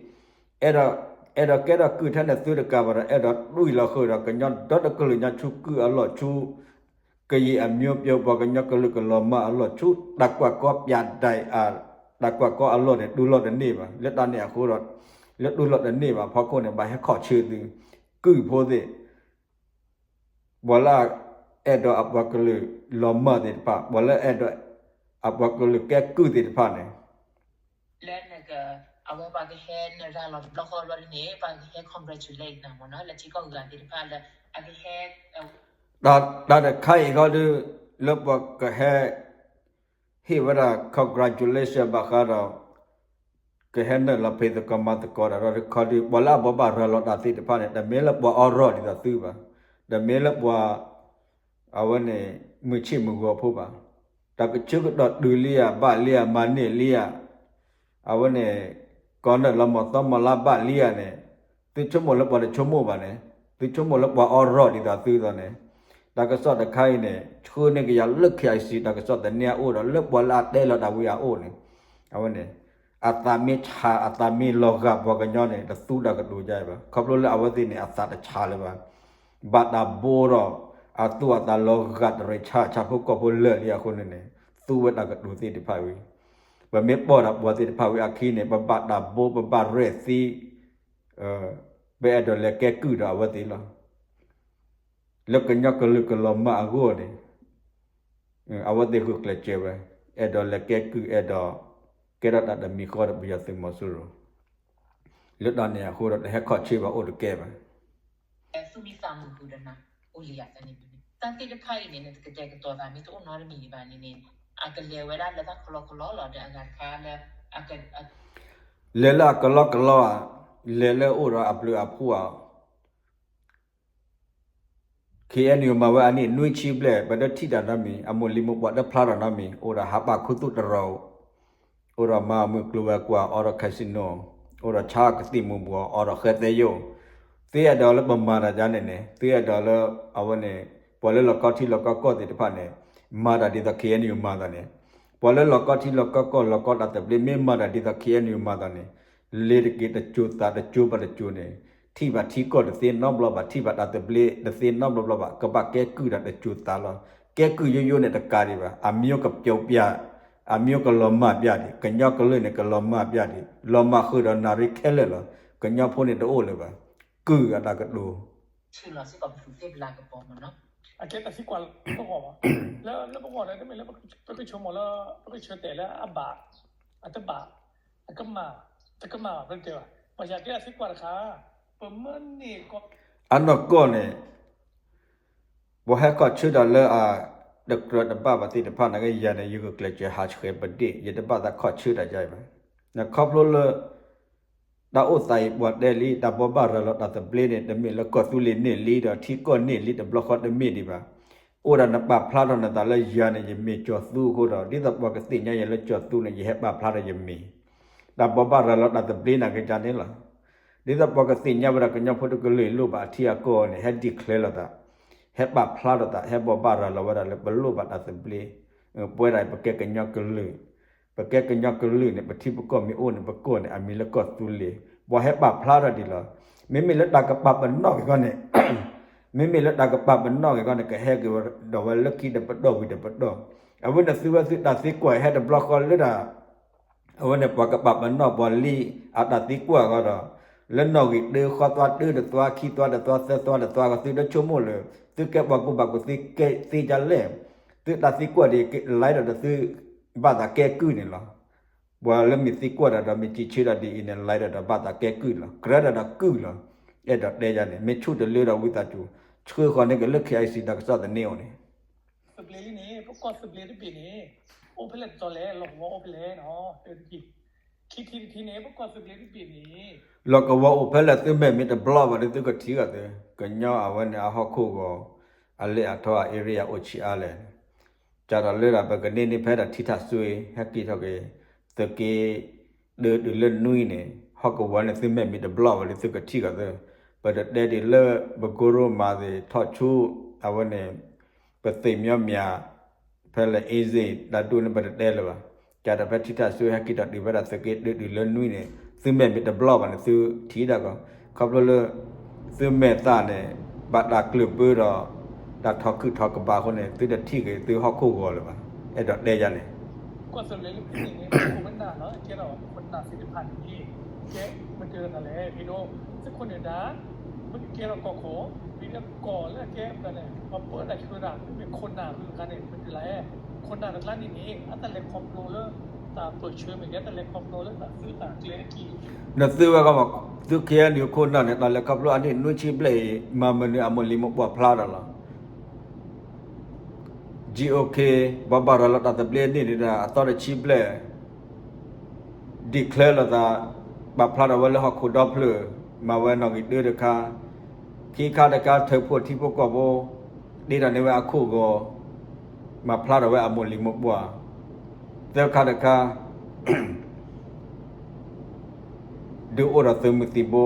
အဲၣ်ဒိး အဲၣ်ဒိးကဲထီၣ်ကုၢ်ထဲနသုတကးဘၣ်ဒီး အဲၣ်ဒိးတွံၢ်လီၤဃုာ်ဒီး ကညီဒီတကလုာ်ညါဆူကုၢ်အလီၢ်ဆူ ကယံာ်အမျိုး ပျီပှၤကညီကလုာ်ကလီၤမၢ်အလီၢ်ဆူ တၢ်ကွၢ်ကီပၠးဒဲးအ တၢ်ကွၢ်ကီအလီၢ်န့ၣ် တူၢ်လိာ်တန့ၢ်ဘၣ်. လၢတၢ်န့ၣ်အဃိဒီး လၢတူၢ်လိာ်တန့ၢ်ဘၣ်အဖီခိၣ်န့ၣ် ဘၣ်ဟဲခီၣ်ဆၢသု ကုၢ်ဖိသ့ၣ် ပှၤလၢအအဲၣ်ဒိးအပှၤကလုာ်လီၤမၢ်သ့ၣ်တဖၣ် ပှၤလၢအဲၣ်ဒိး အပှၤကလုာ်ကဲကုၢ်သ့ၣ်တဖၣ်န့ၣ် လၢနက အဝဲပှၤကဟဲနရၤလီၤတဘျီဃီဘျီဒ်န့ၣ် ပှၤကဟဲ congratulate နၤမ့ၢ်နီၤ လၢထံကီၢ်ဂၤသ့ၣ်တဖၣ်လၢ အကဟဲ တၢ်တခါအံၤဃီဒီး လၢပှၤကဟဲ ဟ့ၣ်ဝဲဒၣ် congratulation ဘၣ်ဃးဒီး ကဟဲနုာ်လီၤဖံးသကိးမၤသကိးတၢ်ဒီးတခီဒီး ပှၤလၢအဘိးဘၣ်ရၤလီၤတၢ်သ့ၣ်တဖၣ်န့ၣ် တမ့ၢ်လၢပှၤအီရီၣ်ဒ်သိးသုဘၣ်. တမ့ၢ်လၢပှၤ အဝဲန့ၣ် မုၢ်ဆ့ၣ်မုၢ်ဂီၤဖိဘၣ်. တၢ်ကဆၢကတီၢ်တုၤလံဧါ ဘၣ်လံဧါ မၤန့ၢ်လံဧါ, အဝဲန့ၣ် ကီၢ်နၢ်လီၤမီၢ်သီမီၢ်လါဘၣ်လံဧါန့ၣ် သုဆိကမိၣ်လၢပှၤတဆိကမိၣ်ဘၣ်န့ၣ်, သုဆိကမိၣ်လၢပှၤအီရီၣ်ဒ်သိးသုသိးန့ၣ်, တၢ်ကစီၣ်တခါအံၤန့ၣ် ဆှၢန့ၢ်က့ၤယၤလၢ KIC တၢ်ကစီၣ်သန့အအိၣ်ဒီး လၢပှၤလၢအတဲလီၤတၢ်ဝံၤအအိၣ်န့ၣ်, အဝဲန့ၣ် အသးမ့ၢ်ဆါ အသးမ့ၢ်လီၤဂာ်ပှၤကညီန့ၣ် တသူတၢ်ကတိၤဒ်အံၤဘၣ်. ခီဖျိလၢအဝဲသ့ၣ်န့ၣ် အသးတဆါလၢၤဘၣ်. ဘၣ်တၢ်ဘိဒီး အသူၣ်အသးလီၤဂာ်တရံးဆါ ဆၣ်ဖိကီၢ်ဖိလၢာ်လံအဃိန့ၣ်န့ၣ် သူဝဲတၢ်ကတိၤသ့ၣ်တဖၣ်ဝံၤ, ပမ့ၢ်ပိာ်တၢ်ပှၤသ့ၣ်တဖၣ်ဝံၤအခံန့ၣ် ပဘၣ်တၢ်ဘိ ပဘၣ်ရဲၣ်သံ ပအဲၣ်ဒိးလဲၤကဲကုၢ်ဒီးအဝဲသ့ၣ်လီၤ. လၢကညီကလုာ်ကလီၤမၢ်အဂီၢ်န့ၣ် အဝဲသ့ၣ်ဂုာ်ကျဲးစၢးဝဲ အဲၣ်ဒိးလဲၤကဲကုၢ် အဲၣ်ဒိး ကဲထီၣ်တၢ်တမံၤဃီဒီးပယီၤသုးမီၤစိရိၤ လၢတၢ်န့ၣ်အဃိဒီး တဟဲခီၣ်ဆၢဘၣ်အိၣ်တကဲဘၣ်. လဲၤလၢအကလီကလီဧါ, လဲၤလၢအကလီကလီဧါ, လဲၤလၢအိၣ်ဒီးအပျုၤအဖှိၣ်ဧါ. ခ့ၣ်အဲၣ်ယူၣ်မၤဝဲအနံၣ်နွံဆံဘျဲၣ် ပတထံၣ်တၢ်နီတမံၤ, အမိၢ်လံၤမိၢ်ပှၢ်တဖျါထီၣ်နီတမံၤ, အိၣ်ဒီးဟးပာ်ခူသူၣ်တရီၤ, အိၣ်ဒီးမၤမုၢ်ကျိၤဝဲၤကွာ် အိၣ်ဒီး casino, အိၣ်ဒီးဆါကသံၣ်မူၤဘှီး အိၣ်ဒီးဃဲသဲယိၣ်, သုအဲၣ်ဒိးလၢပမၤတၢ်ဒ်န့ၣ်န့ၣ် သုအဲၣ်ဒိးလၢ အဝဲန့ၣ် ပှၤလၢလီၢ်ကီထံလီၢ်ကီကီၢ်သ့ၣ်တဖၣ်န့ၣ် မၤတၢ်ဒ်သိး ခ့ၣ်အဲၣ်ယူၣ်မၤသးန့ၣ်, ပှၤလၢလီၢ်ကီထံလီၢ်ကီကီၢ် လီၢ်ကီတၢ်သဘျ့ မ့ၢ်မၤတၢ်ဒ်သိး ခ့ၣ်အဲၣ်ယူၣ်မၤသးန့ၣ် လ့ၤတက့ၤတစိၤသးတစိၤဘၣ်တစိၤန့ၣ် ထံၣ်ဘၣ်ထံကီၢ်တသ့နီတဘျီဘၣ်, ထံၣ်ဘၣ်တၢ်သဘျ့တသ့နီတဘျီဘၣ်, ကဘၣ်ကဲကုၢ်တၢ်တစိၤသးလီၤ. ကဲကုၢ်ယိယိန့ၣ်တကးဒံးဘၣ်, အမျိုးကပျိုးပြား, အမျိုးကလီၤမၢ်ပြားဒံး, ကညီကလုာ်န့ၣ် ကလီၤမၢ်ပြားဒံး, လီၤမၢ်ဃုာ်ဒီးနၣ်ရံၣ်ခဲလၢာ်လီၤ. ကညီဖိန့ၣ်တအိၣ်လၢၤဘၣ်. ကုၢ်အတၢ်ကတိၤ အကဲတၢ်သံကွၢ်လၢပဂီၢ်ဘၣ်, လၢပဂီၢ်န့ၣ် တမ့ၢ်လၢပကဆိကမိၣ်လၢ ပကဆၢတဲာ်လၢအဘၣ်, အတဘၣ်, အကမၣ်, တကမၣ်ဘၣ် ပတတဲဘၣ်. ဘၣ်ဆၣ်ကဲတၢ်သံကွၢ်တခါ, ပမ့ၢ်န့ၢ်ကီၢ် အနီၢ်ကီၢ်န့ၣ် ပှၤဟဲခီၣ်ဆၢတၢ်လၢအတကြၢးတဘၣ်ဘၣ်သ့ၣ်တဖၣ်န့ၣ် ယၤန့ၣ် ယဂုာ်ကျဲးစၢးဟးဆှဲးပဒ့ၣ်, ယတဘၣ်သးခီၣ်ဆၢတၢ်ဒ်အံၤဘၣ်. ခီဖျိလၢ တၢ်အိၣ်သးအံၤပှၤတဲလံ တၢ်ဘိးဘၣ်ရၤလီၤတၢ်သဘျ့န့ၣ် တမ့ၢ်လၢကီၢ်သူလ့ၤန့ၢ်လံဒီး ထံကီၢ်န့ၢ်လံတဘျီဃီတမ့ၢ်ဒံးဘၣ်. အိၣ်ဒၣ်နပာ်ဖျါထီၣ်နသးလၢယၤန့ၣ် ယမ့ၢ်ကၠီၤသူအဃိဒီး ဒ်သိးပှၤကသ့ၣ်ညါယၤလၢကၠီၤသူန့ၣ် ယဟဲပာ်ဖျါထီၣ်ယမ့ၢ် တၢ်ဘိးဘၣ်ရၤလီၤတၢ်သဘျ့န့ၣ်ကဒါန့ၣ်လီၤ. ဒ်သိးပှၤကသ့ၣ်ညါဝဲဒၣ်ကညီဖိတကလုာ်လိၣ်ဘၣ်အထံအကီၢ်န့ၣ် ဟဲ declare လိာ်သး, ဟဲပာ်ဖျါထီၣ်သး, ဟဲဘိးဘၣ်ရၤလီၤဝဲဒၣ်လၢပလိၣ်ဘၣ်တၢ်သဘျ့, ပဝဲဒၣ်ပကဲကညီကလုာ်, ပကဲကညီကလုာ်န့ၣ် ပထံပကီၢ်မ့ၢ်အိၣ်န့ၣ် ပကီၢ်န့ၣ် အမံၤလၢကီၢ်သူလ့ၤ, ပှၤဟဲပာ်ဖျါထီၣ်ဒံးလီၤ. မ့မ့ၢ်လၢတၢ်ကပာ်ပနီၣ်က့ၤခီန့ၣ် မ့မ့ၢ်လၢတၢ်ကပာ်ပနီၣ်က့ၤခီန့ၣ် ကဟဲက့ၤဒီးဝဲလၢခံတပတီၢ်ဝံၤတပတီၢ်, အဝဲန့ၣ်သုဝဲသုတၢ်သံကွၢ်ဟဲတဘျီဃီလၢတၢ် အဝဲန့ၣ်ပှၤကပာ်ပနီၣ်ပှၤလံအတၢ်သံကွၢ်အဂီၢ်ဒီး လၢနီၣ်ဂံၢ်တၢဃီသွါတၢတသွါခံသွါတသွါသၢသွါတသွါအဂီၢ် သုတဆိကမိၣ်လၢ သုကဲပှၤကူၣ်ဘၣ်ကူၣ်သ့သ့ဒ်လဲၣ်, သုတၢ်သံကွၢ်ဒ်လဲၣ်ဒီးသု ဘၣ်သးကဲကုၢ်န့ၣ်လီၤ. ပှၤလၢမ့ၢ်သံကွၢ်တၢ်ဒီးမ့ၢ်စံးဆၢတၢ်ဒ်အံၤန့ၣ် လဲၤဒီးဒီးဘၣ်သးကဲကုၢ်လီၤ. ကြၢးဒီးဒီးကုၢ်လီၤ. အဲၣ်ဒိးတဲယၤန့ၣ် မ့ၢ်ဆူၣ်တလၢဒီးဝံသးစူၤ ဆှၢဃီၤန့ၢ်က့ၤလၢ KIC တၢ်ကစီၣ်သန့အီၤန့ၣ် သဘျ့လံန့ၣ် ပကီၢ်သဘျ့တဘ့ၣ်န့ၣ် အိၣ်ဖဲလဲၣ်တတီၤလဲၣ် လီၢ်ကဝီၤအိၣ်ဖဲလဲၣ်နီၤ တထံၣ်, ခံထံၣ်တထံၣ်န့ၣ် ပကီၢ်သဘျ့တဘ့ၣ်န့ၣ် လီၢ်ကဝီၤအိၣ်ဖဲလဲၣ် သုမဲာ်မ့ၢ်တဘျီဘၣ်ဒီးသုကထံၣ်အီၤသု, ကညီအဝဲန့ၣ်အဟီၣ်ခိၣ်ဂီၤ အလဲၢ်အထီအ area အိၣ်ဆံးအါလဲၣ်, ကၢ်ဒီးလၢဒၣ်ပကန့ၢ်န့ၢ်ဖဲဒၣ်ထံထၣ်စွ့ ဟဲက့ၤထီၣ်က့ၤ သုးက့ ဒုးတုၤလၢနွံန့ၣ် ဟီၣ်ကဝီၤန့ၣ် သုမဲာ်မ့ၢ်တဘျီဘၣ်ဒီးသုကထံၣ်အီၤသု, ပတတဲဒ်လၢ ပကိရိမၤသ့ၣ်ထီၣ်ဆူ အဝဲန့ၣ် ပသ့ၣ်မၠီမၠး ဖဲလဲၣ် အ့စ့ၣ် တၢ်ဒူၣ်န့ၣ် ပတတဲလၢၤဘၣ်. ကၢ်ဒီးဖဲထံထၣ်စွ့ဟဲက့ၤထီၣ်တုၤဖဲဒၣ်သုးက့ဒုးတုၤလၢနွံန့ၣ် သုမဲာ်မ့ၢ်တဘျီဘၣ်န့ၣ် သုထံၣ်ဒၣ်ကီး, ခီဖျိလၢ သုမဲာ်သၣ်န့ၣ် ဘၣ်တၢ်ကျၢၢ်ဘၢဒီး တၢ်ထီၣ်ခုၣ်ထီၣ်ကဘၣ်အဃိန့ၣ် သုတထံၣ်က့ၤသုဟီၣ်ခိၣ်ဂီၤလၢၤဘၣ်. အဲၣ်ဒိးတဲယၤန့ၣ် ကဲ မတၤသ့ၣ်တဖၣ်န့ၣ် ကဲ မတၤတဂၤလဲၣ် မ့ၢ်ဒိ သုးခိၣ်န့ၣ်ဒၣ် မ့ၢ်ကဲထီၣ်ကီၢ်ခိၣ် မ့ၢ်ဒၣ်ကီၢ်လၢအကဲအပၢ်န့ၣ် ပှၤပၢတၢ်ဆှၢတၢ် မ့မ့ၢ်ခိၣ်နၢ်တဂၤန့ၣ် မတၤလဲၣ်, ခိၣ်နၢ်တဂၤန့ၣ်န့ၣ် အတၢ်လဲၤခီဖျိလၢ တၢ်ပၢၢ်ဆၢမ့ၢ်ဂ့ၤ တၢ်လဲၤခီဖျိလၢတၢ်သုးတၢ်ကျဲၤအက့ၢ် နသုဝဲကီးမး သုး ခ့ၣ်အဲၣ်ယူၣ် ခိၣ်နၢ်န့ၣ် တၢ်လဲၤခီဖျိအနံၣ်နွံဆံဘျဲၣ်အံၤ မၤမနုၤအမိၢ်လံၤမိၢ်ပှၢ်ဖျါတၢ်လီၤ. ကၠံအိၣ်ခ့ ဘိးဘၣ်ရၤလီၤတၢ်သဘျ့န့ၣ်ဒီး အသီတဆံဘျဲၣ် declare လိာ်သး ပာ်ဖျါထီၣ်ဝဲလၢဟီၣ်ခိၣ်ဒီဖျၢၣ် မၤဝဲနီၣ်ဂံၢ်တၢတခါ, ခံခါတခါ ထၢဖှိၣ်ထံဖိကီၢ်ဖိ တ့ထီၣ်န့ၢ်ဝဲအခိၣ်ဂီၤ, ခံ မၤဖျါထီၣ်ဝဲအမိၢ်လံၤမိၢ်ပှၢ်, သၢခါတခါ ဒုးအိၣ်ဒီးသုးမုၢ်သံၣ်ဘိ,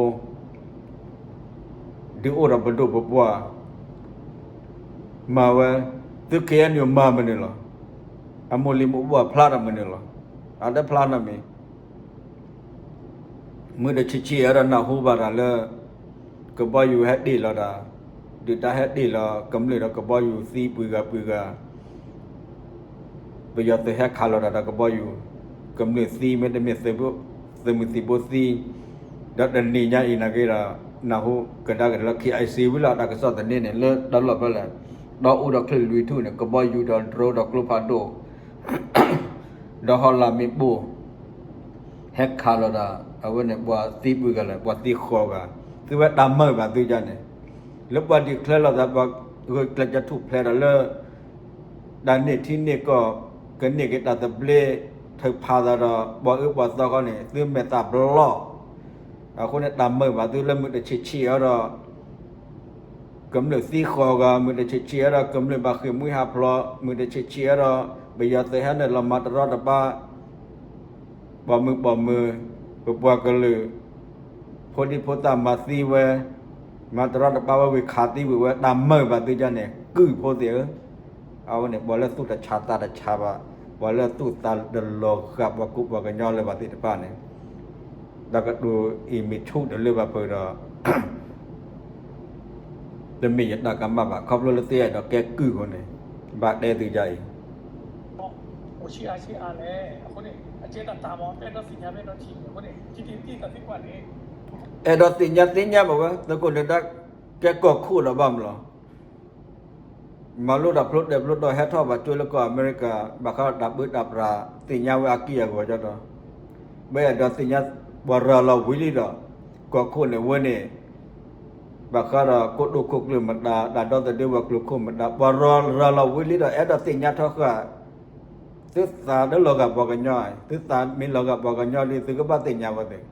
ဒုးအိၣ်ဒီးပဒိၣ်ပပှၢ်, မၤဝဲ, သုး K N U မၤမနုၤလီၤ. အမိၢ်လံၤမိၢ်ပှၢ်ဖျါထီၣ်မနုၤလီၤ. အတဖျါနီတမံၤ မုၢ်တဆံးဆံးအဲၣ်ဒိးနၢ်ဟူဘၣ်တၢ်လၢ ကဘီယူၤဟဲတ့ၢ်လီၤတၢ်, ဒုၣ်ဒါဟဲတ့ၢ်လီၤကမျၢၢ်ဒီးကဘီယူၤသံပှဲၤဂၤပှဲၤဂၤ, ပယီၤသုးဟဲခးလီၤတၢ်ဒီးကဘီယူၤ, ကမျၢၢ်သံမ့တမ့ၢ် သုးမုၢ်သံၣ်ဘိသံ, ဒီးတနံၤညါအံၤနာ်က့ဒီး နၢ်ဟူကဒါက့ၤလၢ K I C ဝံၤလီၤ တၢ်ကစီၣ်သန့န့ၣ် လၢတၢ်လီၢ်ဖဲလဲၣ်, ဒီးအိၣ်ဒီးချ့လွံၢ်ထူၣ်န့ၣ် ကဘီယူၤဒီး drone ဒီးကျိဖးဒိၣ် ဒီးဟီၣ်လာ်မ့ၣ်ပိၢ် ဟဲခးလီၤတၢ် အဝဲန့ၣ် ပှၤသံပှဲၤဂၤလဲၣ် ပှၤသံဃိးဂၤ, သုဝဲတၢ်မုာ်ဘၣ်သုဒ်န့ၣ်, လၢပှၤ declare လီၤသး ပှၤဂုာ်ကျဲးစၢးထူၣ်ဖျဲးဒီးလၢ တၢ်န့ၢ်ထံန့ၢ်ကီၢ် ကန့ၢ်က့ၤတၢ်သဘျ့ ထုးဖးသးဒီး ပှၤအၢပှၤသီခီန့ၣ် သုမဲာ်သၣ်ဘျီၣ်, အဃိန့ၣ် တၢ်မုာ်ဘၣ်သုလၢမုၢ်တဆံးဆံးအီၤဒီး ကမျၢၢ်သံဃိးဂၤ မုၢ်တဆံးဆံးအီၤဒီး ကမျၢၢ်ဘၣ်ဃ့ၢ်မှံဟးဖျိး မုၢ်တဆံးဆံးအီၤဒီး ပယီၤသုးဟဲနုာ်လီၤမၤတရီတပါ ပိာ်မုၣ်ပိာ်မၢၤ ပပှၤကလုာ် ဖိဒံဖိသၣ်မၤသံဝဲ မၤတရီတပါဝဲဝံၤခးသံဝံၤဝဲ တၢ်မုာ်ဘၣ်သုဒ်န့ၣ် ကုၢ်ဖိသ့ၣ်ဧၢ, အဝဲန့ၣ် ပှၤလၢသူၣ်တဆးသးတဆးဘၣ် ပှၤလၢသူၣ်သးတလီၤဂာ်ပှၤကူပှၤကညီလၢၤဘၣ်သ့ၣ်တဖၣ်န့ၣ် တၢ်ကတိၤအံၤမ့ၢ်ဆူၣ်တလၢဘၣ်ဖုးဒီး တမ့ၢ်ယတၢ်ကမၣ်ဘၣ် ခီဖျိလၢသုအဲၣ်ဒိးကဲကုၢ်အဃိန့ၣ် ဘၣ်တဲသုဒ်အံၤ အဲၣ်ဒိးသ့ၣ်ညါသ့ၣ်ညါဘၣ်ဝဲ သုးခိၣ်နၢၤဒါ ကဲကီၢ်ခိၣ်ဒီးဘၣ်မးလီၤ. မၤလိတၢ်ဖျိတဲာ်ဖျိတီၤဟဲထီၣ်ဘၣ်ကၠိလၢကီၢ်အမဲရကၤ ဘၣ်ဃးဒီးတၢ်ပၢတၢ်ပြး သ့ၣ်ညါဝဲအက့ၢ်အဂီၤကၠီဒီး ပအဲၣ်ဒိးသ့ၣ်ညါ ပှၤရၤလီၤဝံၤလံဒီး ကီၢ်ခိၣ်န့ၣ်ဝဲန့ၣ် ဘၣ်ဃးဒီးကိတိာ်ခိၣ်ကျၢၢ်မတၤ တၢ်ဒီသဒၢဝဲၤကျိၤခိၣ်မတၤ ပှၤရၤလီၤဝံၤလံဒီး အဲၣ်ဒိးသ့ၣ်ညါထီၣ်ဃာ် သုသးတလီၤဂာ်ပှၤကညီ, သုသးမ့ၢ်လီၤဂာ်ပှၤကညီဒီး သုကဘၣ်သ့ၣ်ညါဝဲသ့ၣ်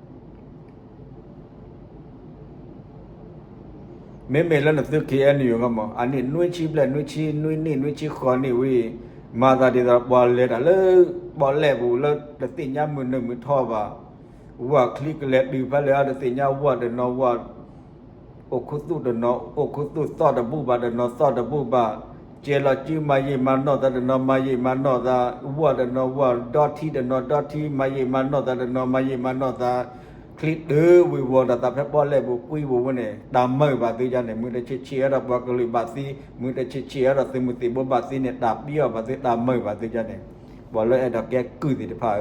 မ့မ့ၢ်လၢနသု K N U ဂီၢ်မး အနံၣ်နွံဆံဘျဲၣ် နွံဆံနွံနံၣ် နွံဆံဃိးနံၣ်ဝံၤ မၤသးဒ်သိးပှၤလဲၤတၢ်လၢ ပီၣ်လဲၣ်ပူၤလၢတသ့ၣ်ညါမုၢ်နုာ်မုၢ်ထီဘၣ်, ဝၣ်ချံကလဲၤတုၤဖဲလဲၣ် တသ့ၣ်ညါဝၣ်တနီၤဝၣ် အိၣ်ခူသူၣ်တနီၤ အိၣ်ခူသူၣ်သီၣ်တဘူၣ်ဘၣ်တနီၤသီၣ်တဘူၣ်ဘၣ်, ကဲလီၤစုမၤယံာ်မၤနီၢ်သးတနီၤမၤယံာ်မၤနီၢ်သး, ဝၣ်တနီၤဝၣ် ဒီထံတနီၤဒီထံ မၤယံာ်မၤနီၢ်သးတနီၤမၤယံာ်မၤနီၢ်သး, ချံတုၤဝံၤဝီၤဒီးသးဖဲပီၣ်လဲၣ်ပူၤကွံဝဲန့ၣ် တၢ်မုာ်ဘၣ်သုဒ်န့ၣ် မုၢ်တဆံးဆံးအီၤဒီးပှၤကလုာ်ဘၣ်သံ, မုၢ်တဆံးဆံးအီၤဒီးသုးမုၢ်သံၣ်ဘိဘၣ်သံန့ၣ် တၢ်ပျံၤအီၤဘၣ်သု တၢ်မုာ်ဘၣ်သုဒ်န့ၣ် ပှၤလၢအဲၣ်ဒိးကဲကုၢ်သ့ၣ်တဖၣ်ဧၢ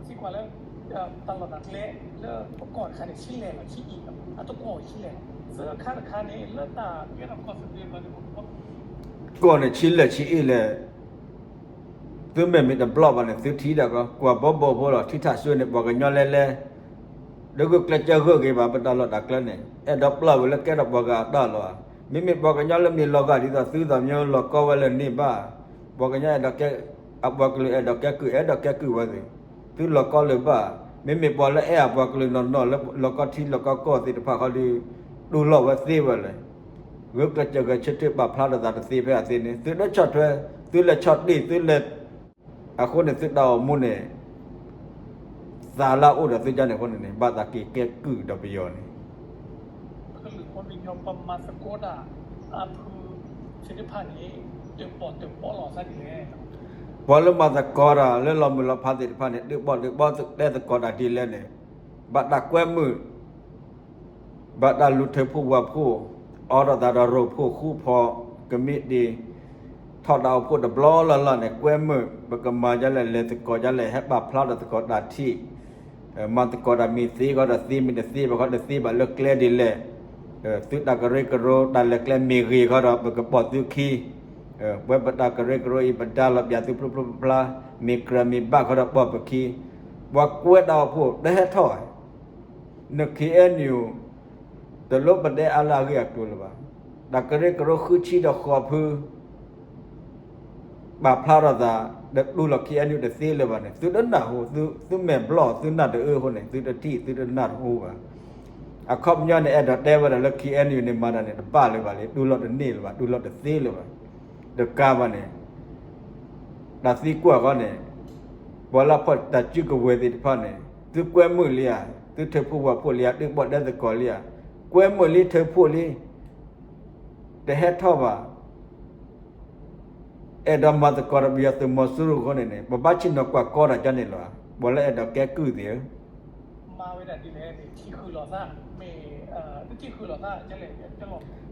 ကီၢ်န့ၣ်ဆံးလဲၣ်ဆံးအ့ၣ်လဲၣ်, သုမ့ၢ်မ့ၢ်တဘျီၣ်ဘၣ်န့ၣ် သုထံၣ်ဒၣ်ကီး ကွၢ်ဘီဘီဖိလီၤ ထံထၣ်စွဲန့ၣ် ပှၤကညီလဲလဲ ဒီးဂုာ်ကျဲးစၢးဂၢၢ်က့ၤဘၣ် ပတၢ်လီၢ်တၢ်ကျဲန့ၣ် အဲၣ်ဒိးပျၢ်ဝဲလၢကဲထီၣ်ပှၤဂၤအတၢ်လီၤဧါ. မ့မ့ၢ်ပှၤကညီလၢမ့ၢ်လီၤဂာ်ဒ်သိးသုသးမ့ၢ်လီၤကီဝဲလၢန့ၢ်ဘၣ်, ပှၤကညီအဲၣ်ဒိးကဲ, အပှၤကလုာ်အဲၣ်ဒိးကဲကုၢ် အဲၣ်ဒိးကဲကုၢ်ဝဲသ့ၣ်, သုလီၤကီလၢၤဘၣ်. မ့မ့ၢ်ပှၤလၢအဲၣ်အပှၤကလုာ်နီၢ်နီၢ်လၢလီၤကီထံလီၤကီကီၢ်သ့ၣ်တဖၣ်ဃီဒီး တူၢ်လိာ်ဝဲသ့ဝဲလဲၣ်. ဂုာ်ကျဲးစၢးဂဲၤဆၢထၢၣ်ပာ်ဖျါထီၣ်သးတသ့ဖဲအသ့န့ၣ် သုတဆီၣ်ထွဲ, သုလဲၤဆီၣ်တ့ၢ် သုလဲၤ အဃိန့ၣ်သုတၢ်အိၣ်မူန့ၣ် သးလၢအအိၣ်ဒီးသုဒ်န့ၣ်အဃိန့ၣ်န့ၣ် ဘၣ်သးက့ၤကဲကုၢ်ဒီးပယီၤန့ၣ် ပှၤလၢမၤသကိးတၢ်လၢလီၤမုၢ်လီၤဖးသ့ၣ်တဖၣ်န့ၣ် ဒုးပီၣ်ဒုးဘီတဲသကိးတၢ်ဒ်လဲၣ်န့ၣ် ဘၣ်တၢ်ကွဲမုာ် ဘၣ်တၢ်လူၤထၢဖှိၣ်ဝၢ်ဖှိၣ် အိးထီၣ်သးဒီးရိၣ်ဖှိၣ်ဃူဖီ ကမံးတံာ် ထီၣ်တၢ်အိၣ်ဖှိၣ်တဘျီလၢ်လၢ်န့ၣ် ကွဲမုာ် ပကမၤဒ်လဲၣ် လဲၤသကိးဒ်လဲၣ် ဟဲပာ်ဖျါထီၣ်သကိးတၢ်ထံၣ် မၤသကိးတၢ်မ့ၢ်သ့ဃီဒီးသ့ မ့ၢ်တသ့ဘၣ်ဃီတသ့ဘၣ်လၢကျဲဒ်လဲၣ် သုတၢ်ကရၢကရိ တၢ်လဲၤကျဲမ့ၢ်ဂ့ၤဃီဒီး ပကပိာ်သုခံ ပဝဲပတၢ်ကရၢကရိအံၤ ပဒါလီၤပျၢ်သုဖျိဖျိဖျါဖျါ မ့ၢ်ကြၢးမ့ၢ်ဘၣ်ဃီဒီးပိာ်ပခံ ပှၤကွဲးတၢ်အိၣ်ဖှိၣ်တဟဲထီၣ် န K N U တလိၣ်ပဒဲအါလၢအဂ့ၢ်အကျိၤလၢၤဘၣ်. တၢ်ကရၢကရိဃုဆံဒီးဃိးဖု ပာ်ဖျါထီၣ်သး ဒီးတူၢ်လိာ် K N U တသ့လၢၤဘၣ်န့ၣ် သုတနၢ်ဟူ သုမဲာ်ဘျီၣ်သုနၢ်တအၢအဃိန့ၣ် သုတထံၣ်သုတနၢ်ဟူဘၣ်. အခီပညီန့ၣ် အဲၣ်ဒိးတဲဝဲဒၣ်လၢ K N U န့ၣ် မၤတၢ်န့ၣ် တဘၣ်လၢၤဘၣ်လံ တူၢ်လိာ်တန့ၢ်လၢၤဘၣ် တူၢ်လိာ်တသ့လၢၤဘၣ်. တကးဘၣ်န့ၣ် တၢ်သံကွၢ်ဃီန့ၣ်, ပှၤလၢဖီၣ်တၢ်စုကဝဲၤသ့ၣ်တဖၣ်န့ၣ် သုကွဲမုာ်လံဧါ, သုထၢဖှိၣ်ဝဲဖှိၣ်လံဧါ, သုဘၣ်ဒဲသကိးလံဧါ, ကွဲမုာ်လံထၢဖှိၣ်လံ, တဟဲထီၣ်ဘၣ်, အဲၣ်ဒိးမၤသကိးဒီးပယီၤသုးမီၤစိရိၤအဃိန့ၣ်န့ၣ် ပဘၣ်ဆ့ၣ်နီၤကွၢ်ကီတၢ်ကန့ၣ်လီၤ. ပှၤလၢအဲၣ်ဒိးကဲကုၢ်သ့ၣ်ဧၢ, မ့ၢ်တထံၣ်ဃုာ်ဘၣ်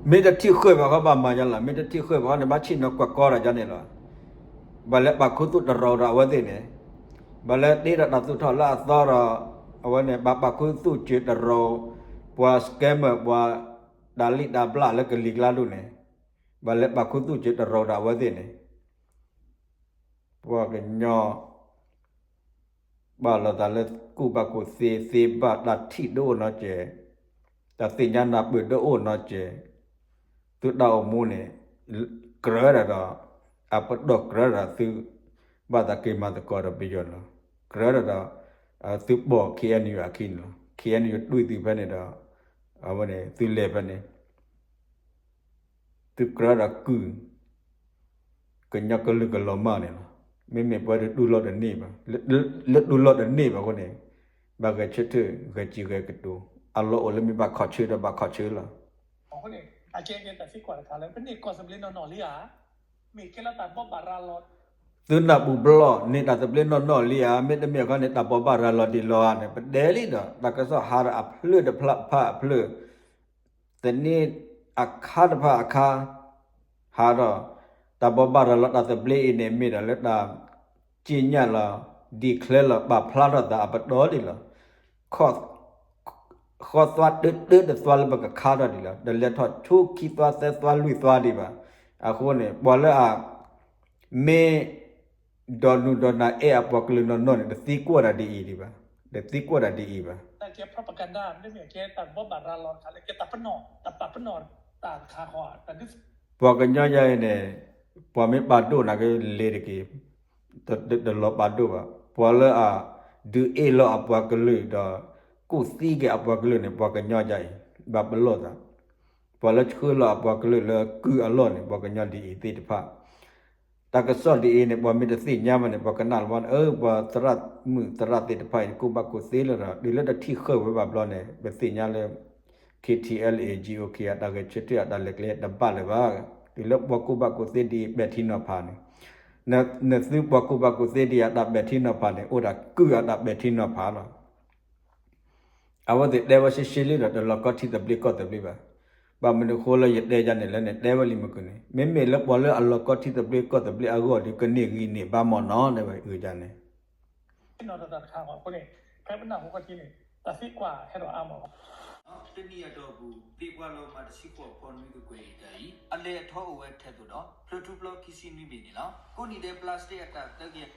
ဃီဘၣ်မၤယါလီၤ, မ့ၢ်တထံၣ်ဃုာ်ဘၣ်ဃီန့ၣ် ဘၣ်ဆ့ၣ်နီၤကွၢ်ကီတၢ်ကန့ၣ်လီၤ. ဘၣ်လၢပာ်ခူသူၣ်တရီဒီးအဝဲသ့ၣ်န့ၣ်, ဘၣ်လၢတ့ဒီးတၢ်သူၣ်ထီၣ်လၢအသီဒီး အဝဲန့ၣ် ဘၣ်ပာ်ခူသူၣ်စၢၤတရီ, ပှၤ scammer ပှၤ တၢ်လံၣ်တၢ်ဘျၣ်လၢကလံၤကျါဒိၣ်န့ၣ်, ဘၣ်လၢပာ်ခူသူၣ်စၢၤတရီဒီးအဝဲသ့ၣ်န့ၣ် ပှၤကညီ ဘၣ်လိာ်သးလၢကူၣ်ဘၣ်ကူၣ်သ့သ့ဘၣ် တၢ်ထံၣ်ဒိၣ်အိၣ်နီတစဲး, တၢ်သ့ၣ်ညါနၢ်ပၢၢ်ဒိၣ်အိၣ်နီတစဲး, သုတၢ်အိၣ်မူန့ၣ် ကြၢးဒၣ်ဒီး အပတီၢ်ကြၢးဒၣ်ဒီးသု ဘၣ်သးက့ၤမၤသကိးဒီးပယီၤန့ၣ်လီၤ. ကြၢးဒၣ်ဒီး သုပိာ် ခ့ၣ်အဲၣ်ယူၣ် အခံန့ၣ်လီၤ. ခ့ၣ်အဲၣ်ယူၣ် တွံၢ်သုဖဲန့ၣ်ဒီး အဝဲန့ၣ် သုလဲၤဖဲန့ၣ် သုကြၢးဒီးကုၢ် ကညီကလုာ်ကလီၤမၢ်န့ၣ်လီၤ. မ့မ့ၢ်ပှၤဒုးတူၢ်လိာ်တန့ၢ်ဘၣ်, လၢတူၢ်လိာ်တန့ၢ်ဘၣ်အဃိန့ၣ် ဘၣ်ဂဲၤဆၢထၢၣ်ဂဲၤစံၣ်ဂဲၤကတိၤ, အလီၢ်အိၣ်လၢမ့ၢ်ဘၣ်ခီၣ်ဆၢဒီးဘၣ်ခီၣ်ဆၢလီၤ. သုနၢ်ပူၤဘျီၣ်န့ၢ်တၢ်သဘျ့နီၢ်နီၢ်လံဧါ, မ့တမ့ၢ်အခါန့ၣ် တၢ်ဘိးဘၣ်ရၤလီၤဒံးလီၤဧါန့ၣ် ပတဲလံဒီး တၢ်ကစီၣ်ဟးဒီးအဖျၢၣ်တဖျၢၣ်အဖျၢၣ်, သန့အခါတဖၣ်အခါ ဟးဒီး တၢ်ဘိးဘၣ်ရၤလီၤတၢ်သဘျ့အံၤန့ၣ် မ့ၢ်ဒၣ်လၢတၢ် ကြေညာလီၤ declareလီၤ ပာ်ဖျါထီၣ်သးအပတီၢ်ဒံးလီၤ. ဃီသွါတၢတၢတသွါလၢပကခါထီၣ်ဒံးလီၤ. တလဲၤထီၣ်ဆိခံသွါသၢသွါလွံၢ်သွါဒံးဘၣ်. အဃိန့ၣ် ပှၤလၢအ မ့ၢ် ဒီးနုာ်ဒီးနၤအဲၣ်အပှၤကလုာ်နီၢ်နီၢ်န့ၣ် တသံကွၢ်တၢ်ဒ်အံၤဒံးဘၣ်, တသံကွၢ်တၢ်ဒ်အံၤဘၣ်. ပှၤကညီယၤအံၤန့ၣ် ပှၤမ့ၢ်ပာ်ဒိၣ်နာ်က့လဲၤတက့ၢ်, တလီၤပာ်ဒိၣ်ဘၣ်. ပှၤလၢအဒုးအ့ၣ်လိာ်အပှၤကလုာ်ဒီး ကူၣ်သံက့ၤအပှၤကလုာ်န့ၣ် ပှၤကညီယၤအံၤ ဘၣ်ပလီၢ်သး. ပှၤလၢဆှၢလီၤအပှၤကလုာ်လၢကုၢ်အလီၢ်န့ၣ် ပှၤကညီဒ်အံၤသ့ၣ်တဖၣ် တၢ်ကစီၣ်ဒ်အံၤန့ၣ် ပှၤမ့ၢ်တသ့ၣ်ညါဘၣ်န့ၣ် ပှၤကနၣ်လီၤဘၣ်န့ၣ် အၢ ပှၤသရၣ်မုၣ်သရၣ်သ့ၣ်တဖၣ်အံၤ ကူၣ်ဘၣ်ကူၣ်သ့လီၤဒီး တုၤလၢတထံၣ်ဃုာ်ဝဲဘၣ်ဘျီန့ၣ် ပသ့ၣ်ညါလၢ ခ့ၣ်ထံၣ်အဲလ်အ့ၣ် GOK အတၢ်ဂဲၤဆၢထၢၣ်အတၢ်လဲၤကျဲတဘၣ်လၢၤဘၣ်. တုၤလၢပှၤကူၣ်ဘၣ်ကူၣ်သ့ဒ်အံၤ ပဲာ်ထံနီၤဖးန့ၣ် နသုပှၤကူၣ်ဘၣ်ကူၣ်သ့ဒ်အံၤ အတၢ်ပဲာ်ထံနီၤဖးန့ၣ် အိၣ်ဒၣ်ကုၢ်အတၢ်ပဲာ်ထံနီၤဖးလီၤ. အဝဲသ့ၣ်တဲဝဲရှဲရှဲလံဒီး တလီၤကီထံသဘျ့ကီၢ်သဘျ့ဘၣ်. ဘၣ်မနုၤအဃိလၢယတဲယၤန့ၣ်လဲၣ်န့ၣ် တဲဝဲလံမုၢ်ကန့ၣ် မ့မ့ၢ်လၢပှၤလၢအလီၤကီထံသဘျ့ကီၢ်သဘျ့အဂီၢ်ဒီး ကန့ၢ်ဂံၢ်န့ၢ်ဘါမ့ၢ်နီၤ တဲဝဲအဂ့ၢ်န့ၣ် တနံၣ်အတီၢ်ပူၤ သ့ၣ်ပှၢ်လီၤမၢ်တဆံဃိးဖီနွံကကွဲၢ်အံၤတၢ်အံၤ အလဲၤအထီအိၣ်ဝဲထဲသိးဒီး ဖျၢၣ်ထူပျီခံဆံနွံဘ့ၣ်န့ၣ်လီၤ. ကိးနံၣ်ဒဲး plastic အတၢ်သၢကယၤ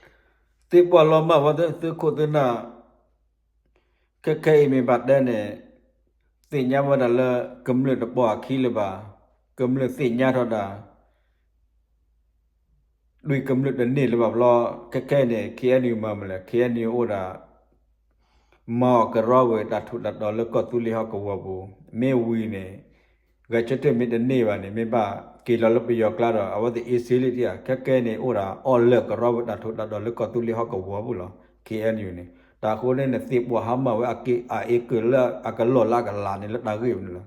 သ့ၣ်ပှၢ်လီၤမၢ်ဝဲသုးခိၣ်သုးနၢ် ခဲခဲအံၤမ့ၢ်ဘၣ်တဲန့ၣ် သ့ၣ်ညါဝဲဒၣ်လၢ ကမျၢၢ်တပိာ်အခံလၢၤဘၣ်, ကမျၢၢ်သ့ၣ်ညါထီၣ်ဒၣ် ဒွံၣ်ကမျၢၢ်တန့ၢ်လၢၤဘၣ်ဘျီ ခဲခဲအံၤန့ၣ် ခ့ၣ်အဲၣ်ယူၣ် မၤမနုၤလဲၣ် ခ့ၣ်အဲၣ်ယူၣ် အိၣ်ဒၣ် မၤအီၣ်ကရီဝဲတၢ်ထူးတၢ်တီၤလၢကီၢ်သူလ့ၤဟီၣ်ကဝီၤပူၤ မ့ၢ်ဝံၤန့ၣ် ဂဲၤဆၢထၢၣ်မ့ၢ်တန့ၢ်ဘၣ်န့ၣ် မ့ၢ်ဘၣ်က့ၤလီၤလၢပယီၤကျါဒီး အဝဲသ့ၣ်အ့စ့လံတံၢ်ဧါ ခဲခဲအံၤန့ၣ် အိၣ်ဒၣ်အီၣ်လၢာ်ကရီဝဲတၢ်ထူးတၢ်တီၤလၢကီၢ်သူလ့ၤဟီၣ်ကဝီၤပူၤလီၤ ခ့ၣ်အဲၣ်ယူၣ် န့ၣ် တၢ်အဃိန့ၣ် နသ့ၣ်ပှၢ်ဟါမၢ်ဝဲအက့ၢ်အအ့ကၢၢ်လၢအကလီၢ်လၢအကလးန့ၣ်လၢတၢ်ဂ့ၢ်မနုၤလီၤ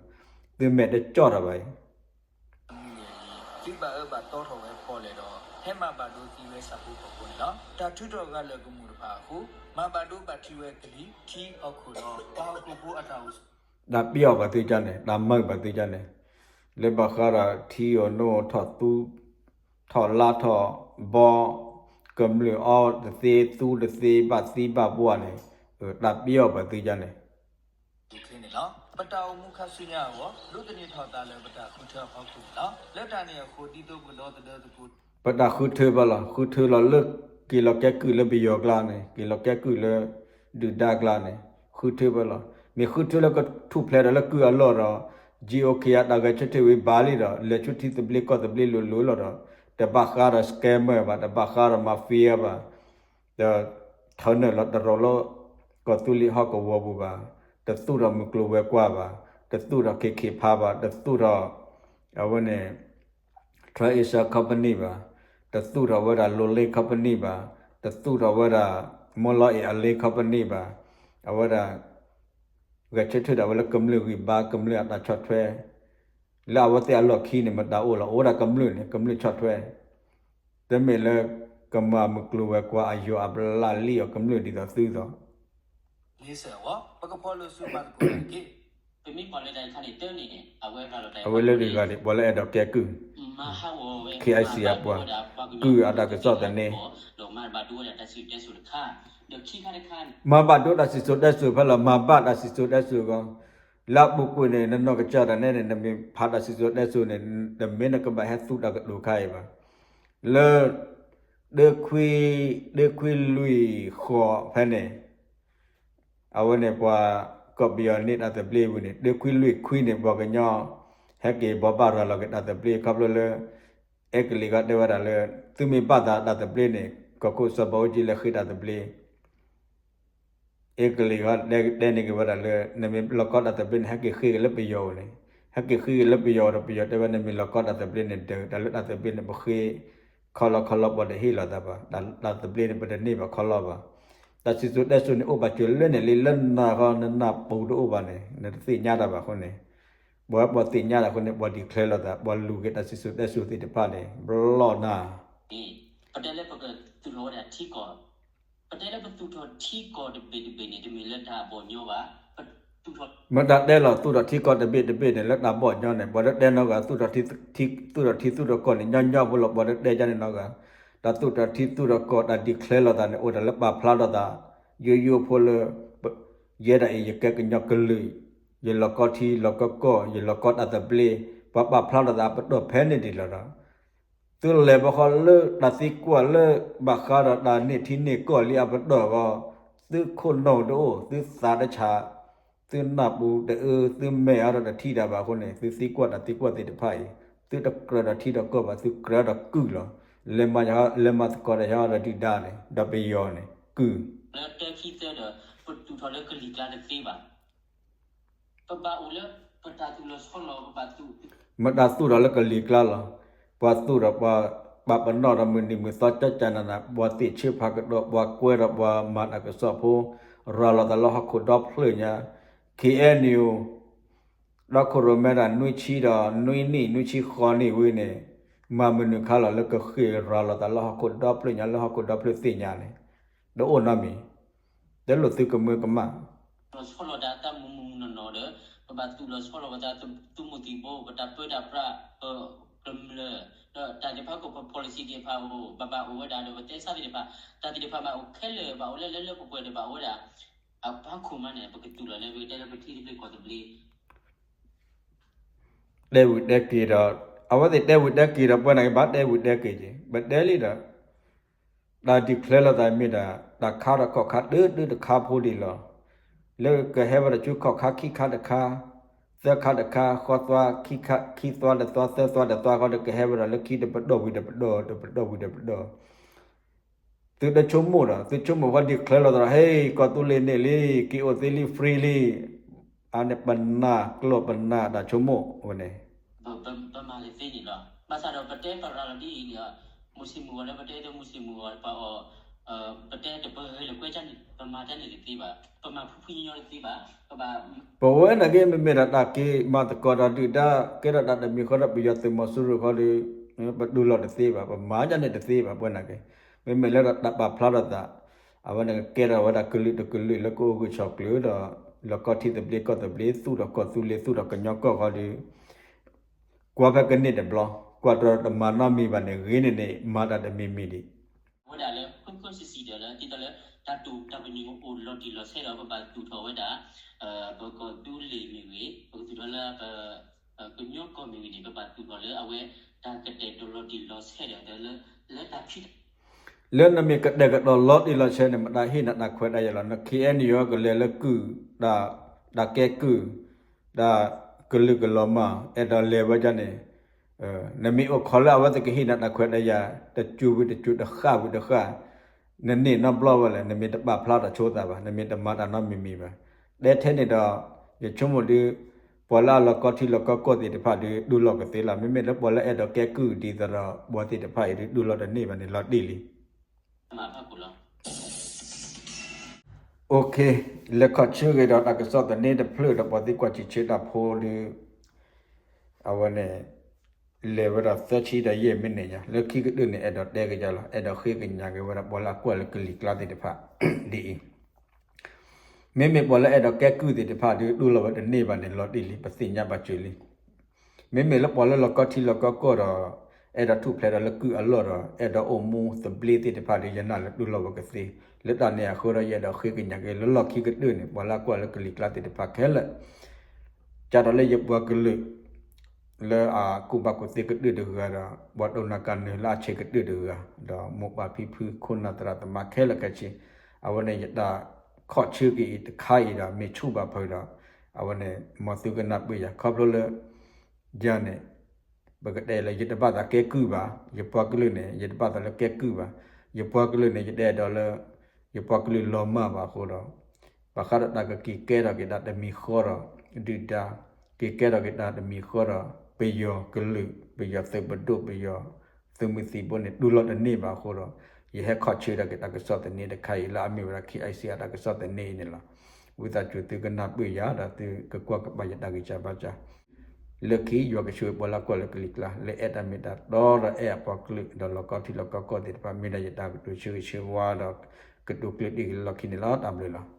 သုမဲာ်တကၠီၣ်တၢ်ဘၣ်အံၤ သုဘၣ်အၢဘၣ်သီထီၣ်ဝဲပီၣ်လဲၣ်ဒီး ဟဲမၤဘၣ်ဒိသံဝဲဆၣ်ဖိကီၢ်ဖိန့ၣ်လီၤ. တၢ်ထုးထီၣ်ဂၤလၢာ်ကမူၣ်တဖၣ်အဃိ မၤဘၣ်ဒိဘၣ်ထံးဝဲကလံၤထံဟီၣ်ခိၣ်ဒီး ပှၤဟီၣ်ခိၣ်ဖိအတၢ်အိၣ်ဆိး တၢ်ပျီၢ်ဘၣ်သုကန့ၣ် တၢ်မၢဘၣ်သုကန့ၣ် လၢဘၣ်ဃးဒီးထံဧိၤနိထီၣ်သူ ထီၣ်လါထီၣ်ဘီ ကမျၢၢ်အီတသ့သူတသ့ဘၣ်သံဘၣ်ပှၢ်န့ၣ် တၢ်ပျီၢ်ဘၣ်သုကန့ၣ် ပတၢ်အိၣ်မူခါဆူညါအဂီၢ် ဒိးသန့ၤထီၣ်သးလၢပတၢ်ဃုထၢအဖီခိၣ်န့ၣ်လီၤ. လၢတၢ်န့ၣ်အဃိ ဒ်သိးပကဒီသဒၢသကိး ပတၢ်ဃုထၢဘၣ်လီၤ. ဃုထၢလီၤလၢက့ၤလီၤကဲကုၢ်လၢပယီၤကျါန့ၣ် က့ၤလီၤကဲကုၢ်လၢဒုၣ်ဒါကျါန့ၣ် ဃုထၢဘၣ်လီၤ. မ့ၢ်ဃုထၢလၢကထူၣ်ဖျဲးဒီးလၢကုၢ်အလီၢ်ဒီး GOK အတၢ်ဂဲၤဆၢထၢၣ်ဝံၤဘၣ်လံဒီး လဲၤဆူထံသဘျ့ကီၢ်သဘျ့လိၤလိၤလီၤဒီး တဘၣ်ဃးဒီး scammer ဘၣ်, တဘၣ်ဃးဒီး mafia ဘၣ် ဒီး ထၢနုာ်လီၤတရီၤလၢ ကီၢ်သူလ့ၤဟီၣ်ကဝီၤပူၤဘၣ်, တသူၣ်ထီၣ်မုၢ်ကျိၤဝဲၤကွာ်ဘၣ်, တသူၣ်ထီၣ် KK Power ဘၣ်, တသူၣ်ထီၣ် အဝဲန့ၣ် Trans Asia Company ဘၣ်, တသူၣ်ထီၣ်ဝဲဒၣ် Lolling Company ဘၣ်, တသူၣ်ထီၣ်ဝဲဒၣ် Molon-Alang Company ဘၣ်, အဝဲဒၣ် ဂဲၤဆၢထၢၣ်ဒၣ်ဝဲလၢကမျၢၢ်ဂံၢ်ဘါကမျၢၢ်အတၢ်ဆီၣ်ထွဲ, လၢအဝဲသ့ၣ်အလီၢ်ခံန့ၣ် မတၤအိၣ်လီၤ, အိၣ်ဝဲဒၣ်ကမျၢၢ်န့ၣ် ကမျၢၢ်ဆီၣ်ထွဲ, တမ့ၢ်လၢ ကမၤမုၢ်ကျိၤဝဲၤကွာ်အယိာ်အဘျးလံၣ်အီၤကမျၢၢ်ဒ်သိးသုသိး အဝဲလၢတဂၤန့ၣ် ပှၤလၢအဲၣ်ဒိးကဲကုၢ်, KIC အပှၤ, ကုၢ်အတၢ်ကစီၣ်သန့, မၤဘၣ်ဒိတၢ်စံၣ်စိၤတဲစိၤဖဲလီၤ, မၤဘၣ်ဒိတၢ်စံၣ်စိၤတဲစိၤအဂီၢ်, လၢအပူၤကွံာ်န့ၣ် နနီၢ်ကစၢ်တၢ်နဲန့ၣ် နမ့ၢ်ဖးတၢ်စံၣ်စိၤတဲစိၤန့ၣ် တမ့ၢ်နကဘၣ်ဟဲသူတၢ်ကတိၤခါအံၤဘၣ်, လၢ တခွံ, တခွံလွံၢ်ဃိးဖဲန့ၣ် အဝဲန့ၣ်ပှၤ ကီၢ်ပယီၤန့ၢ်တၢ်သဘျ့ဝံၤန့ၣ် တခွံလွံၢ်ခွံန့ၣ် ပှၤကညီ ဟဲက့ၤဘိးဘၣ်ရၤလီၤက့ၤတၢ်သဘျ့ခီဖျိလၢ အဲကလံးဂီၢ်တဲဝဲဒၣ်လၢ သုမ့ၢ်ဘၣ်သးတၢ်သဘျ့န့ၣ် ကီၢ်ခိၣ်စီၤဘးအူကၠံလၢဃ့တၢ်သဘျ့ အဲကလံးဂီၢ်တဲန့ၢ်က့ၤဝဲဒၣ်လၢ နမ့ၢ်လီၤကီတၢ်သဘျ့န့ၣ် ဟဲက့ၤဃ့က့ၤလၢပယီၤဧိၤန့ၣ်, ဟဲက့ၤဃ့က့ၤလၢပယီၤဒီး ပယီၤတဲဝဲ နမ့ၢ်လီၤကီတၢ်သဘျ့န့ၣ် ဒီးတၢ်လၢတၢ်သဘျ့န့ၣ် ပဃ့ခီလီခီလီ ပှၤတဟ့ၣ်လီၤသးဘၣ်, တၢ်သဘျ့န့ၣ် ပတန့ၢ်ဘၣ်ခီလီဘၣ်, တၢ်စံၣ်စိၤတဲစိၤန့ၣ် အိၣ်ပာ်စၢၤလၢန့ၣ်လံ လၢနၤဃီ နနၢ်ပူၤတအိၣ်ဘၣ်န့ၣ် နတသ့ၣ်ညါတၢ်ဘၣ်အဃိန့ၣ်, ပှၤပှၤသ့ၣ်ညါတၢ်အဃိန့ၣ် ပှၤ declare လိာ်သး ပှၤလူၤက့ၤတၢ်စံၣ်စိၤတဲစိၤသ့ၣ်တဖၣ်န့ၣ် ဘျီၣ်နၤ ပတဲလၢပကသူၣ်ထီၣ်ဝဲဒၣ်ထံကီၢ်, ပတဲလၢပသူၣ်ထီၣ်ထံကီၢ်တဘ့ၣ်တဘ့ၣ်န့ၣ် တမ့ၢ်လၢတၢ်ဘီၣ်ညီဘၣ်, ပသူၣ်ထီၣ် မ့ၢ်တၢ်တဲလီၤ သူၣ်ထီၣ်ထံကီၢ်တဘ့ၣ်တဘ့ၣ်န့ၣ် လၢတၢ်ဘီၣ်ညီန့ၣ် ပှၤတတဲနီတဂၤ သူၣ်ထီၣ်ထံသူၣ်ထီၣ်ထံသူၣ်ထီၣ်ကီၢ်န့ၣ် ညီညီဖိလီၤ ပှၤတတဲကန့ၣ်နီတဂၤ, တၢ်သူၣ်ထီၣ်ထံသူၣ်ထီၣ်ကီၢ် တၢ် declare လိာ်သးန့ၣ် အိၣ်ဒၣ်လၢပာ်ဖျါထီၣ်သး ယိယိဖိလၢ ယဲဒၣ်အံၤ ယကဲကညီကလုာ်, ယလီၤကီထံလီၤကီကီၢ် ယလီၤကီတၢ်သဘျ့, ပှၤပာ်ဖျါထီၣ်သးအပတီၢ်ဖဲန့ၣ်ဒ်လီၤဒီး သုလဲၤဘၣ်ဃီလၢတၢ်သံကွၢ်လၢ ဘၣ်ဃးဒီးတၢ်န့ၢ်ထံန့ၢ်ကီၢ်လံအပတီၢ်အဂီၢ်, သုခိၣ်နူာ်တအိၣ် သုသးတဆး, သုနၢ်ပူၤတအၢ သုမဲာ်အါထီၣ်တထံၣ်တၢ်ဘၣ်အဃိန့ၣ် သုသံကွၢ်တၢ်သံကွၢ်သ့ၣ်တဖၣ်အံၤ သုတကြၢးဒီးထံဒီးကီၢ်ဘၣ် သုကြၢးဒီးကုၢ်လီၤ. လဲၤမၤသကိးဒီးယၤဒီးဒုၣ်ဒါန့ၣ် ဒီးပယီၤန့ၣ် ကုၢ် လၢတၢခံသၢဒီး ပသူၣ်ထီၣ်လၢကလံၤကျါတသ့ဘၣ်. ပဘၣ်အိၣ်လၢ ပတၢ်သူၣ်လီၤဆီလီၤ ပဘၣ်သူၣ် မတၤသူၣ်ထီၣ်လၢကလံၤကျါလီၤ. ပှၤသူၣ်ထီၣ်ပှၤ ပာ်ပနီၣ်ဒီးမုၢ်နံၤမုၢ်သီကၠၢ်ကၠၢ်နးနး ပှၤသ့ၣ်ဆၢဖးကဒီး ပှၤကွဲဒီးပှၤမၤတၢ်ကစီၣ်ဖိ ရၤလီၤသးလၢဟီၣ်ခိၣ်ဒီဖျၢၣ်ညါ ခ့ၣ်အဲၣ်ယူၣ် ဒီခိၣ်ရိၣ်မဲတၢ်နွံဆံဒီးနွံနံၣ် နွံဆံဃိးနံၣ်ဝံၤန့ၣ် မၤမနုၤခါလီၤလၢကဃ့ၢ်ရၤလီၤသးလၢဟီၣ်ခိၣ်ဒီဖျၢၣ်ညါ လၢဟီၣ်ခိၣ်ဒီဖျၢၣ်သ့ၣ်ညါန့ၣ် တအိၣ်နီတမံၤ, တလိၣ်သုကမၢကမၣ် လီၤဆီလီၤတၢ်သးမုၢ်မုၢ်နီၢ်နီၢ်ဒီး ပဘၣ်သူၣ်လီၤဆီလီၤပသး သုးမုၢ်သံၣ်ဘိ ပတၢ်ပၢတၢ်ပြး ပကမျၢၢ် ဒီးတၢ်သ့ၣ်တဖၣ်ကီး ပ policy သ့ၣ်တဖၣ်အိၣ် ဘၣ်ဘၣ်အိၣ်ဝဲဒၣ်ဒီး ပတဲစးသ့ၣ်တဖၣ် တၢ်သ့ၣ်တဖၣ်ဘၣ်အိၣ်ခဲလၢာ် ဘၣ်အိၣ်လၢလၢလၢပှဲၤပှဲၤဒီး ဘၣ်အိၣ်ဝဲဒၣ် အပၣ်ခိၣ်မးန့ၣ် ပကသူၣ်လီၤလၢ ပကတဲလၢပထံသဘျ့ကီၢ်သဘျ့ တဲဝံၤတဲက့ၤဒီး အဝဲသ့ၣ်တဲဝံၤတဲက့ၤဒီး ပဝဲနာ်က့ ဘၣ်တဲဝံၤတဲက့ၤက့ၤ ပတဲလံဒီး တၢ် declare လိာ်သးမ့ၢ်ဒၣ် တၢ်ခါထီၣ်ခီၣ်ခါတၢတၢတခါဖိဒံးလီၤ. လၢကဟဲဝဲဒၣ်ဆူခီၣ်ခါခံခါတခါ, သၢခါတခါ, ဃီသွါခံသွါတသွါ သၢသွါတသွါဃီဒီး ကဟဲဝဲဒၣ်လၢခံတပတီၢ်ဝံၤတပတီၢ် တပတီၢ်ဝံၤတပတီၢ် သုတဆိကမိၣ်ဒီး သုဆိကမိၣ်ဃီ declare လိာ်သးဒီး ဟဲ ကီၢ်သူလ့ၤန့ၢ်လံ က့ၤအိၣ်သ့လံ free လံ အန့ၣ်ပနၢ်ကျိာ် ပနၢ်တၢ်ဆိကမိၣ်ဝဲန့ၣ် ပမၤတသ့န့ၣ်လီၤ. ဘၣ်ဆၣ်ဒီးပတဲပရၤလီၤဒ်အံၤန့ၣ် မုၢ်ဆ့ၣ်မုၢ်ဂီၤလၢပတဲတမုၢ်ဆ့ၣ်မုၢ်ဂီၤပှၤအီၤ ပတဲတပဂဲၤလၢကွဲကန့ၣ် ပမၤတၢ်န့ၣ်တသ့ဘၣ်. ပမၤဖှံဖှံညီညီတသ့ဘၣ်. ပဘၣ် ပဝဲနာ်က့ မ့မ့ၢ်ဒီးတၢ်က့ၤမၤသကိးဒီးဒုၣ်ဒါ ကဲထီၣ်တၢ်တမံၤဃီဒီး ပယီၤသုးမီၤစိရိၤဃီဒီး ပတူၢ်လိာ်တသ့ဘၣ် ပမၤဒ်န့ၣ်တသ့ဘၣ် ပဝဲနာ်က့ မ့မ့ၢ်လၢတၢ်ပာ်ဖျါထီၣ်သး အဝဲန့ၣ်ကကဲထီၣ်ဝဲဒၣ်ကလုာ်တကလုာ်လၢကအိၣ်ဂၢၢ်ဆိးကျၢၤဒီး လီၢ်ကီထံသဘျ့ကီၢ်သဘျ့ သူၣ်ထီၣ်ကီၢ်သူလ့ၤ သူၣ်ထီၣ်ကညီကီၢ်ဃီဒီး ကွၢ်ဖဲကန့ၢ်တဘျီ ကွၢ်တြီတမၤနီတမံၤဘၣ်န့ၣ် ဂ့ၤန့ၣ်န့ၣ် မၤတၢ်တမံၤမံၤဒံး ဝဲဒၣ်လၢ ဃုဃုစံစံဒီးလၢ ဒ်သိးလၢ တၢ်တူၢ်တၢ်ပညိၣ်အိၣ်လီၤတံၢ်လီၤဆဲးဒီး ပဘၣ်သူၣ်ထီၣ်ဝဲဒၣ် ပကီၢ်သူလ့ၤမ့ၢ်ဂ့ၤ ပကသူၣ်ထီၣ်လၢ ကညီကီၢ်မ့ၢ်ဂ့ၤန့ၣ် ပဘၣ်သူၣ်ထီၣ်လၢအဝဲ တၢ်ကတဲာ်ကတီၤလီၤတံၢ်လီၤဆဲးဒီး လၢ လၢတၢ်ဖံး လၢနမ့ၢ်ကတဲာ်ကတီၤလီၤတံၢ်လီၤဆဲးန့ၣ် မတၤဟ့ၣ်နၤတၢ်ခွဲးတၢ်ယာ်လီၤ. န ခ့ၣ်အဲၣ်ယူၣ် ကလဲၤလၢကုၢ် တၢ် တၢ်ကဲကုၢ် တၢ်ကလုာ်ကလီၤမၢ် အဲၣ်ဒိးလဲၤဝဲဒၣ်န့ၣ် နမ့ၢ်အိၣ်ခိးလၢအဝဲသ့ၣ်ကဟ့ၣ်နၤတၢ်ခွဲးတၢ်ယာ် တစိၤဝံၤတစိၤ တဃၣ်ဝံၤတဃၣ် နန့ၢ်နီတဘျီဝဲလဲၣ် နမ့ၢ်တပာ်ဖျါထီၣ်ဆိသးဘၣ် နမ့ၢ်တမၤတၢ်နီတမံၤမံၤဘၣ်. တဲထဲန့ၣ်ဒီး ယဆိကမိၣ်ဒုး ပှၤလၢအလီၤကီထံလီၤကီကီၢ်သ့ၣ်တဖၣ်ဒုး ဒိၣ်လီၤကသ့လီၤ. မ့မ့ၢ်လၢပှၤလၢအဲၣ်ဒိးကဲကုၢ်ဒ်သိးဒီး ပှၤသ့ၣ်တဖၣ်အံၤဒုး ဒိၣ်လီၤတန့ၢ်ဘၣ်န့ၣ် လီၤတံၢ်လံ. OK, လဲၤခီၣ်ဆၢက့ၤဒီးတၢ်ကစီၣ်သန့တဖျၢၣ်ဒီး ပှၤသံကွၢ်စံးဆၢတၢ်ဖိဒုး အဝဲန့ၣ် လဲၤဝဲဒၣ်သၢဆံဒီးယဲၢ်မံးနံးညါ, လၢခံကတၢၢ်န့ၣ် အဲၣ်ဒိးတဲက့ၤယၤလီၤ. အဲၣ်ဒိးဃ့ကညးက့ၤဝဲဒၣ် ပှၤလၢအကွၢ်လၢကလံၤကျါသ့ၣ်တဖၣ် ဒ်အံၤ, မ့မ့ၢ်ပှၤလၢအဲၣ်ဒိးကဲကုၢ်သ့ၣ်တဖၣ်ဒုး ဒိၣ်လီၤဝဲတန့ၢ်ဘၣ်န့ၣ် လီၤတံၢ်လံ, ပသ့ၣ်ညါဘၣ်စၢၤလံ. မ့မ့ၢ်လၢပှၤလၢလီၤကီထံလီၤကီကီၢ်ဒီး အဲၣ်ဒိးထူၣ်ဖျဲးဒီးလၢကုၢ်အလီၢ်ဒီး အဲၣ်ဒိးအိၣ်မူသဘျ့သ့ၣ်တဖၣ်ဒီး ယနာ်လၢဒိၣ်လီၤဝဲကသ့. လၢတၢ်န့ၣ်အဃိဒီး ယအဲၣ်ဒိးဃ့ကညးက့ၤ လၢလီၢ်ခံကတၢၢ်န့ၣ် ပှၤလၢအကွၢ်လၢကလံၤကျါသ့ၣ်တဖၣ်ခဲလၢာ် ကဒီးလၢယပှၤကလုာ် လၢအကူၣ်ဘၣ်ကူၣ်သ့ကတၢၢ်တဂၤဒီး ပှၤဒိကနၣ်ကနၢၤလၢအဆံးကတၢၢ်တဂၤ ဒီးမိၢ်ပၢ်ဖံဖု ခိၣ်နၢ်သရၣ်သမါခဲလၢာ်ခဲဆ့, အဝဲန့ၣ်ယတၢ်ခီၣ်ဆၢက့ၤအံၤတခါအံၤဒီး မ့ၢ်ဆူၣ်ဘၣ်ဖုးဒီး အဝဲန့ၣ် မ်သုကနၢ်ပၢၢ်ယၤ ခီဖျိလၢ ယၤန့ၣ် ပကတဲလၢ ယတဘၣ်သးကဲကုၢ်ဘၣ်, ယပှၤကလုာ်န့ၣ် ယတဘၣ်သးလၢကဲကုၢ်ဘၣ်, ယပှၤကလုာ်န့ၣ် ယတအဲၣ်ဒိးလၢ ယပှၤကလုာ်လီၤမၢ်ဘၣ်အဃိဒီး ဘၣ်ဃးဒီးတၢ်ကက့ၤကဲထီၣ်က့ၤတၢ်တမံၤဃီဒီး ဒုၣ်ဒါ က့ၤကဲထီၣ်က့ၤတၢ်တမံၤဃီဒီး ပယီၤကလုာ် ပယီၤသုးပဒိၣ် ပယီၤသုးမုၢ်သံၣ်ဘိန့ၣ် ဒိၣ်လီၤတန့ၢ်ဘၣ်အဃိဒီး ယဟဲခီၣ်ဆၢထီၣ်က့ၤတၢ်ကစီၣ်သန့တခါအံၤ လၢအမ့ၢ်ဝဲဒၣ် KIC အတၢ်ကစီၣ်သန့အံၤန့ၣ်လီၤ. ဝံသးစူၤသုကနၢ်ပၢၢ်ယၤ ဒီးသုကကွၢ်ကပာ်ယတၢ်ဂံၢ်စၢ်ဘါစၢ် လၢခံယွၤကဆိၣ်ဂ့ၤပှၤလၢကွၢ်လၢကလံၤကျါ လၢအဲၣ်တၢ်မ့ၢ်တၢ်တီဒီးအဲၣ်အပှၤကလုာ် ဒီးလီၤကီထံလီၤကီကီၢ်သ့ၣ်တဖၣ် မ့ၢ်ဒၣ်ယတၢ်ကတိၤဆၢဂ့ၤဆၢဝါဒီး ကတိၤကျၢၢ်တံၢ်က့ၤလၢလီၢ်ခံန့ၣ်လီၤ. တၢ်ဘျုးလီၤ.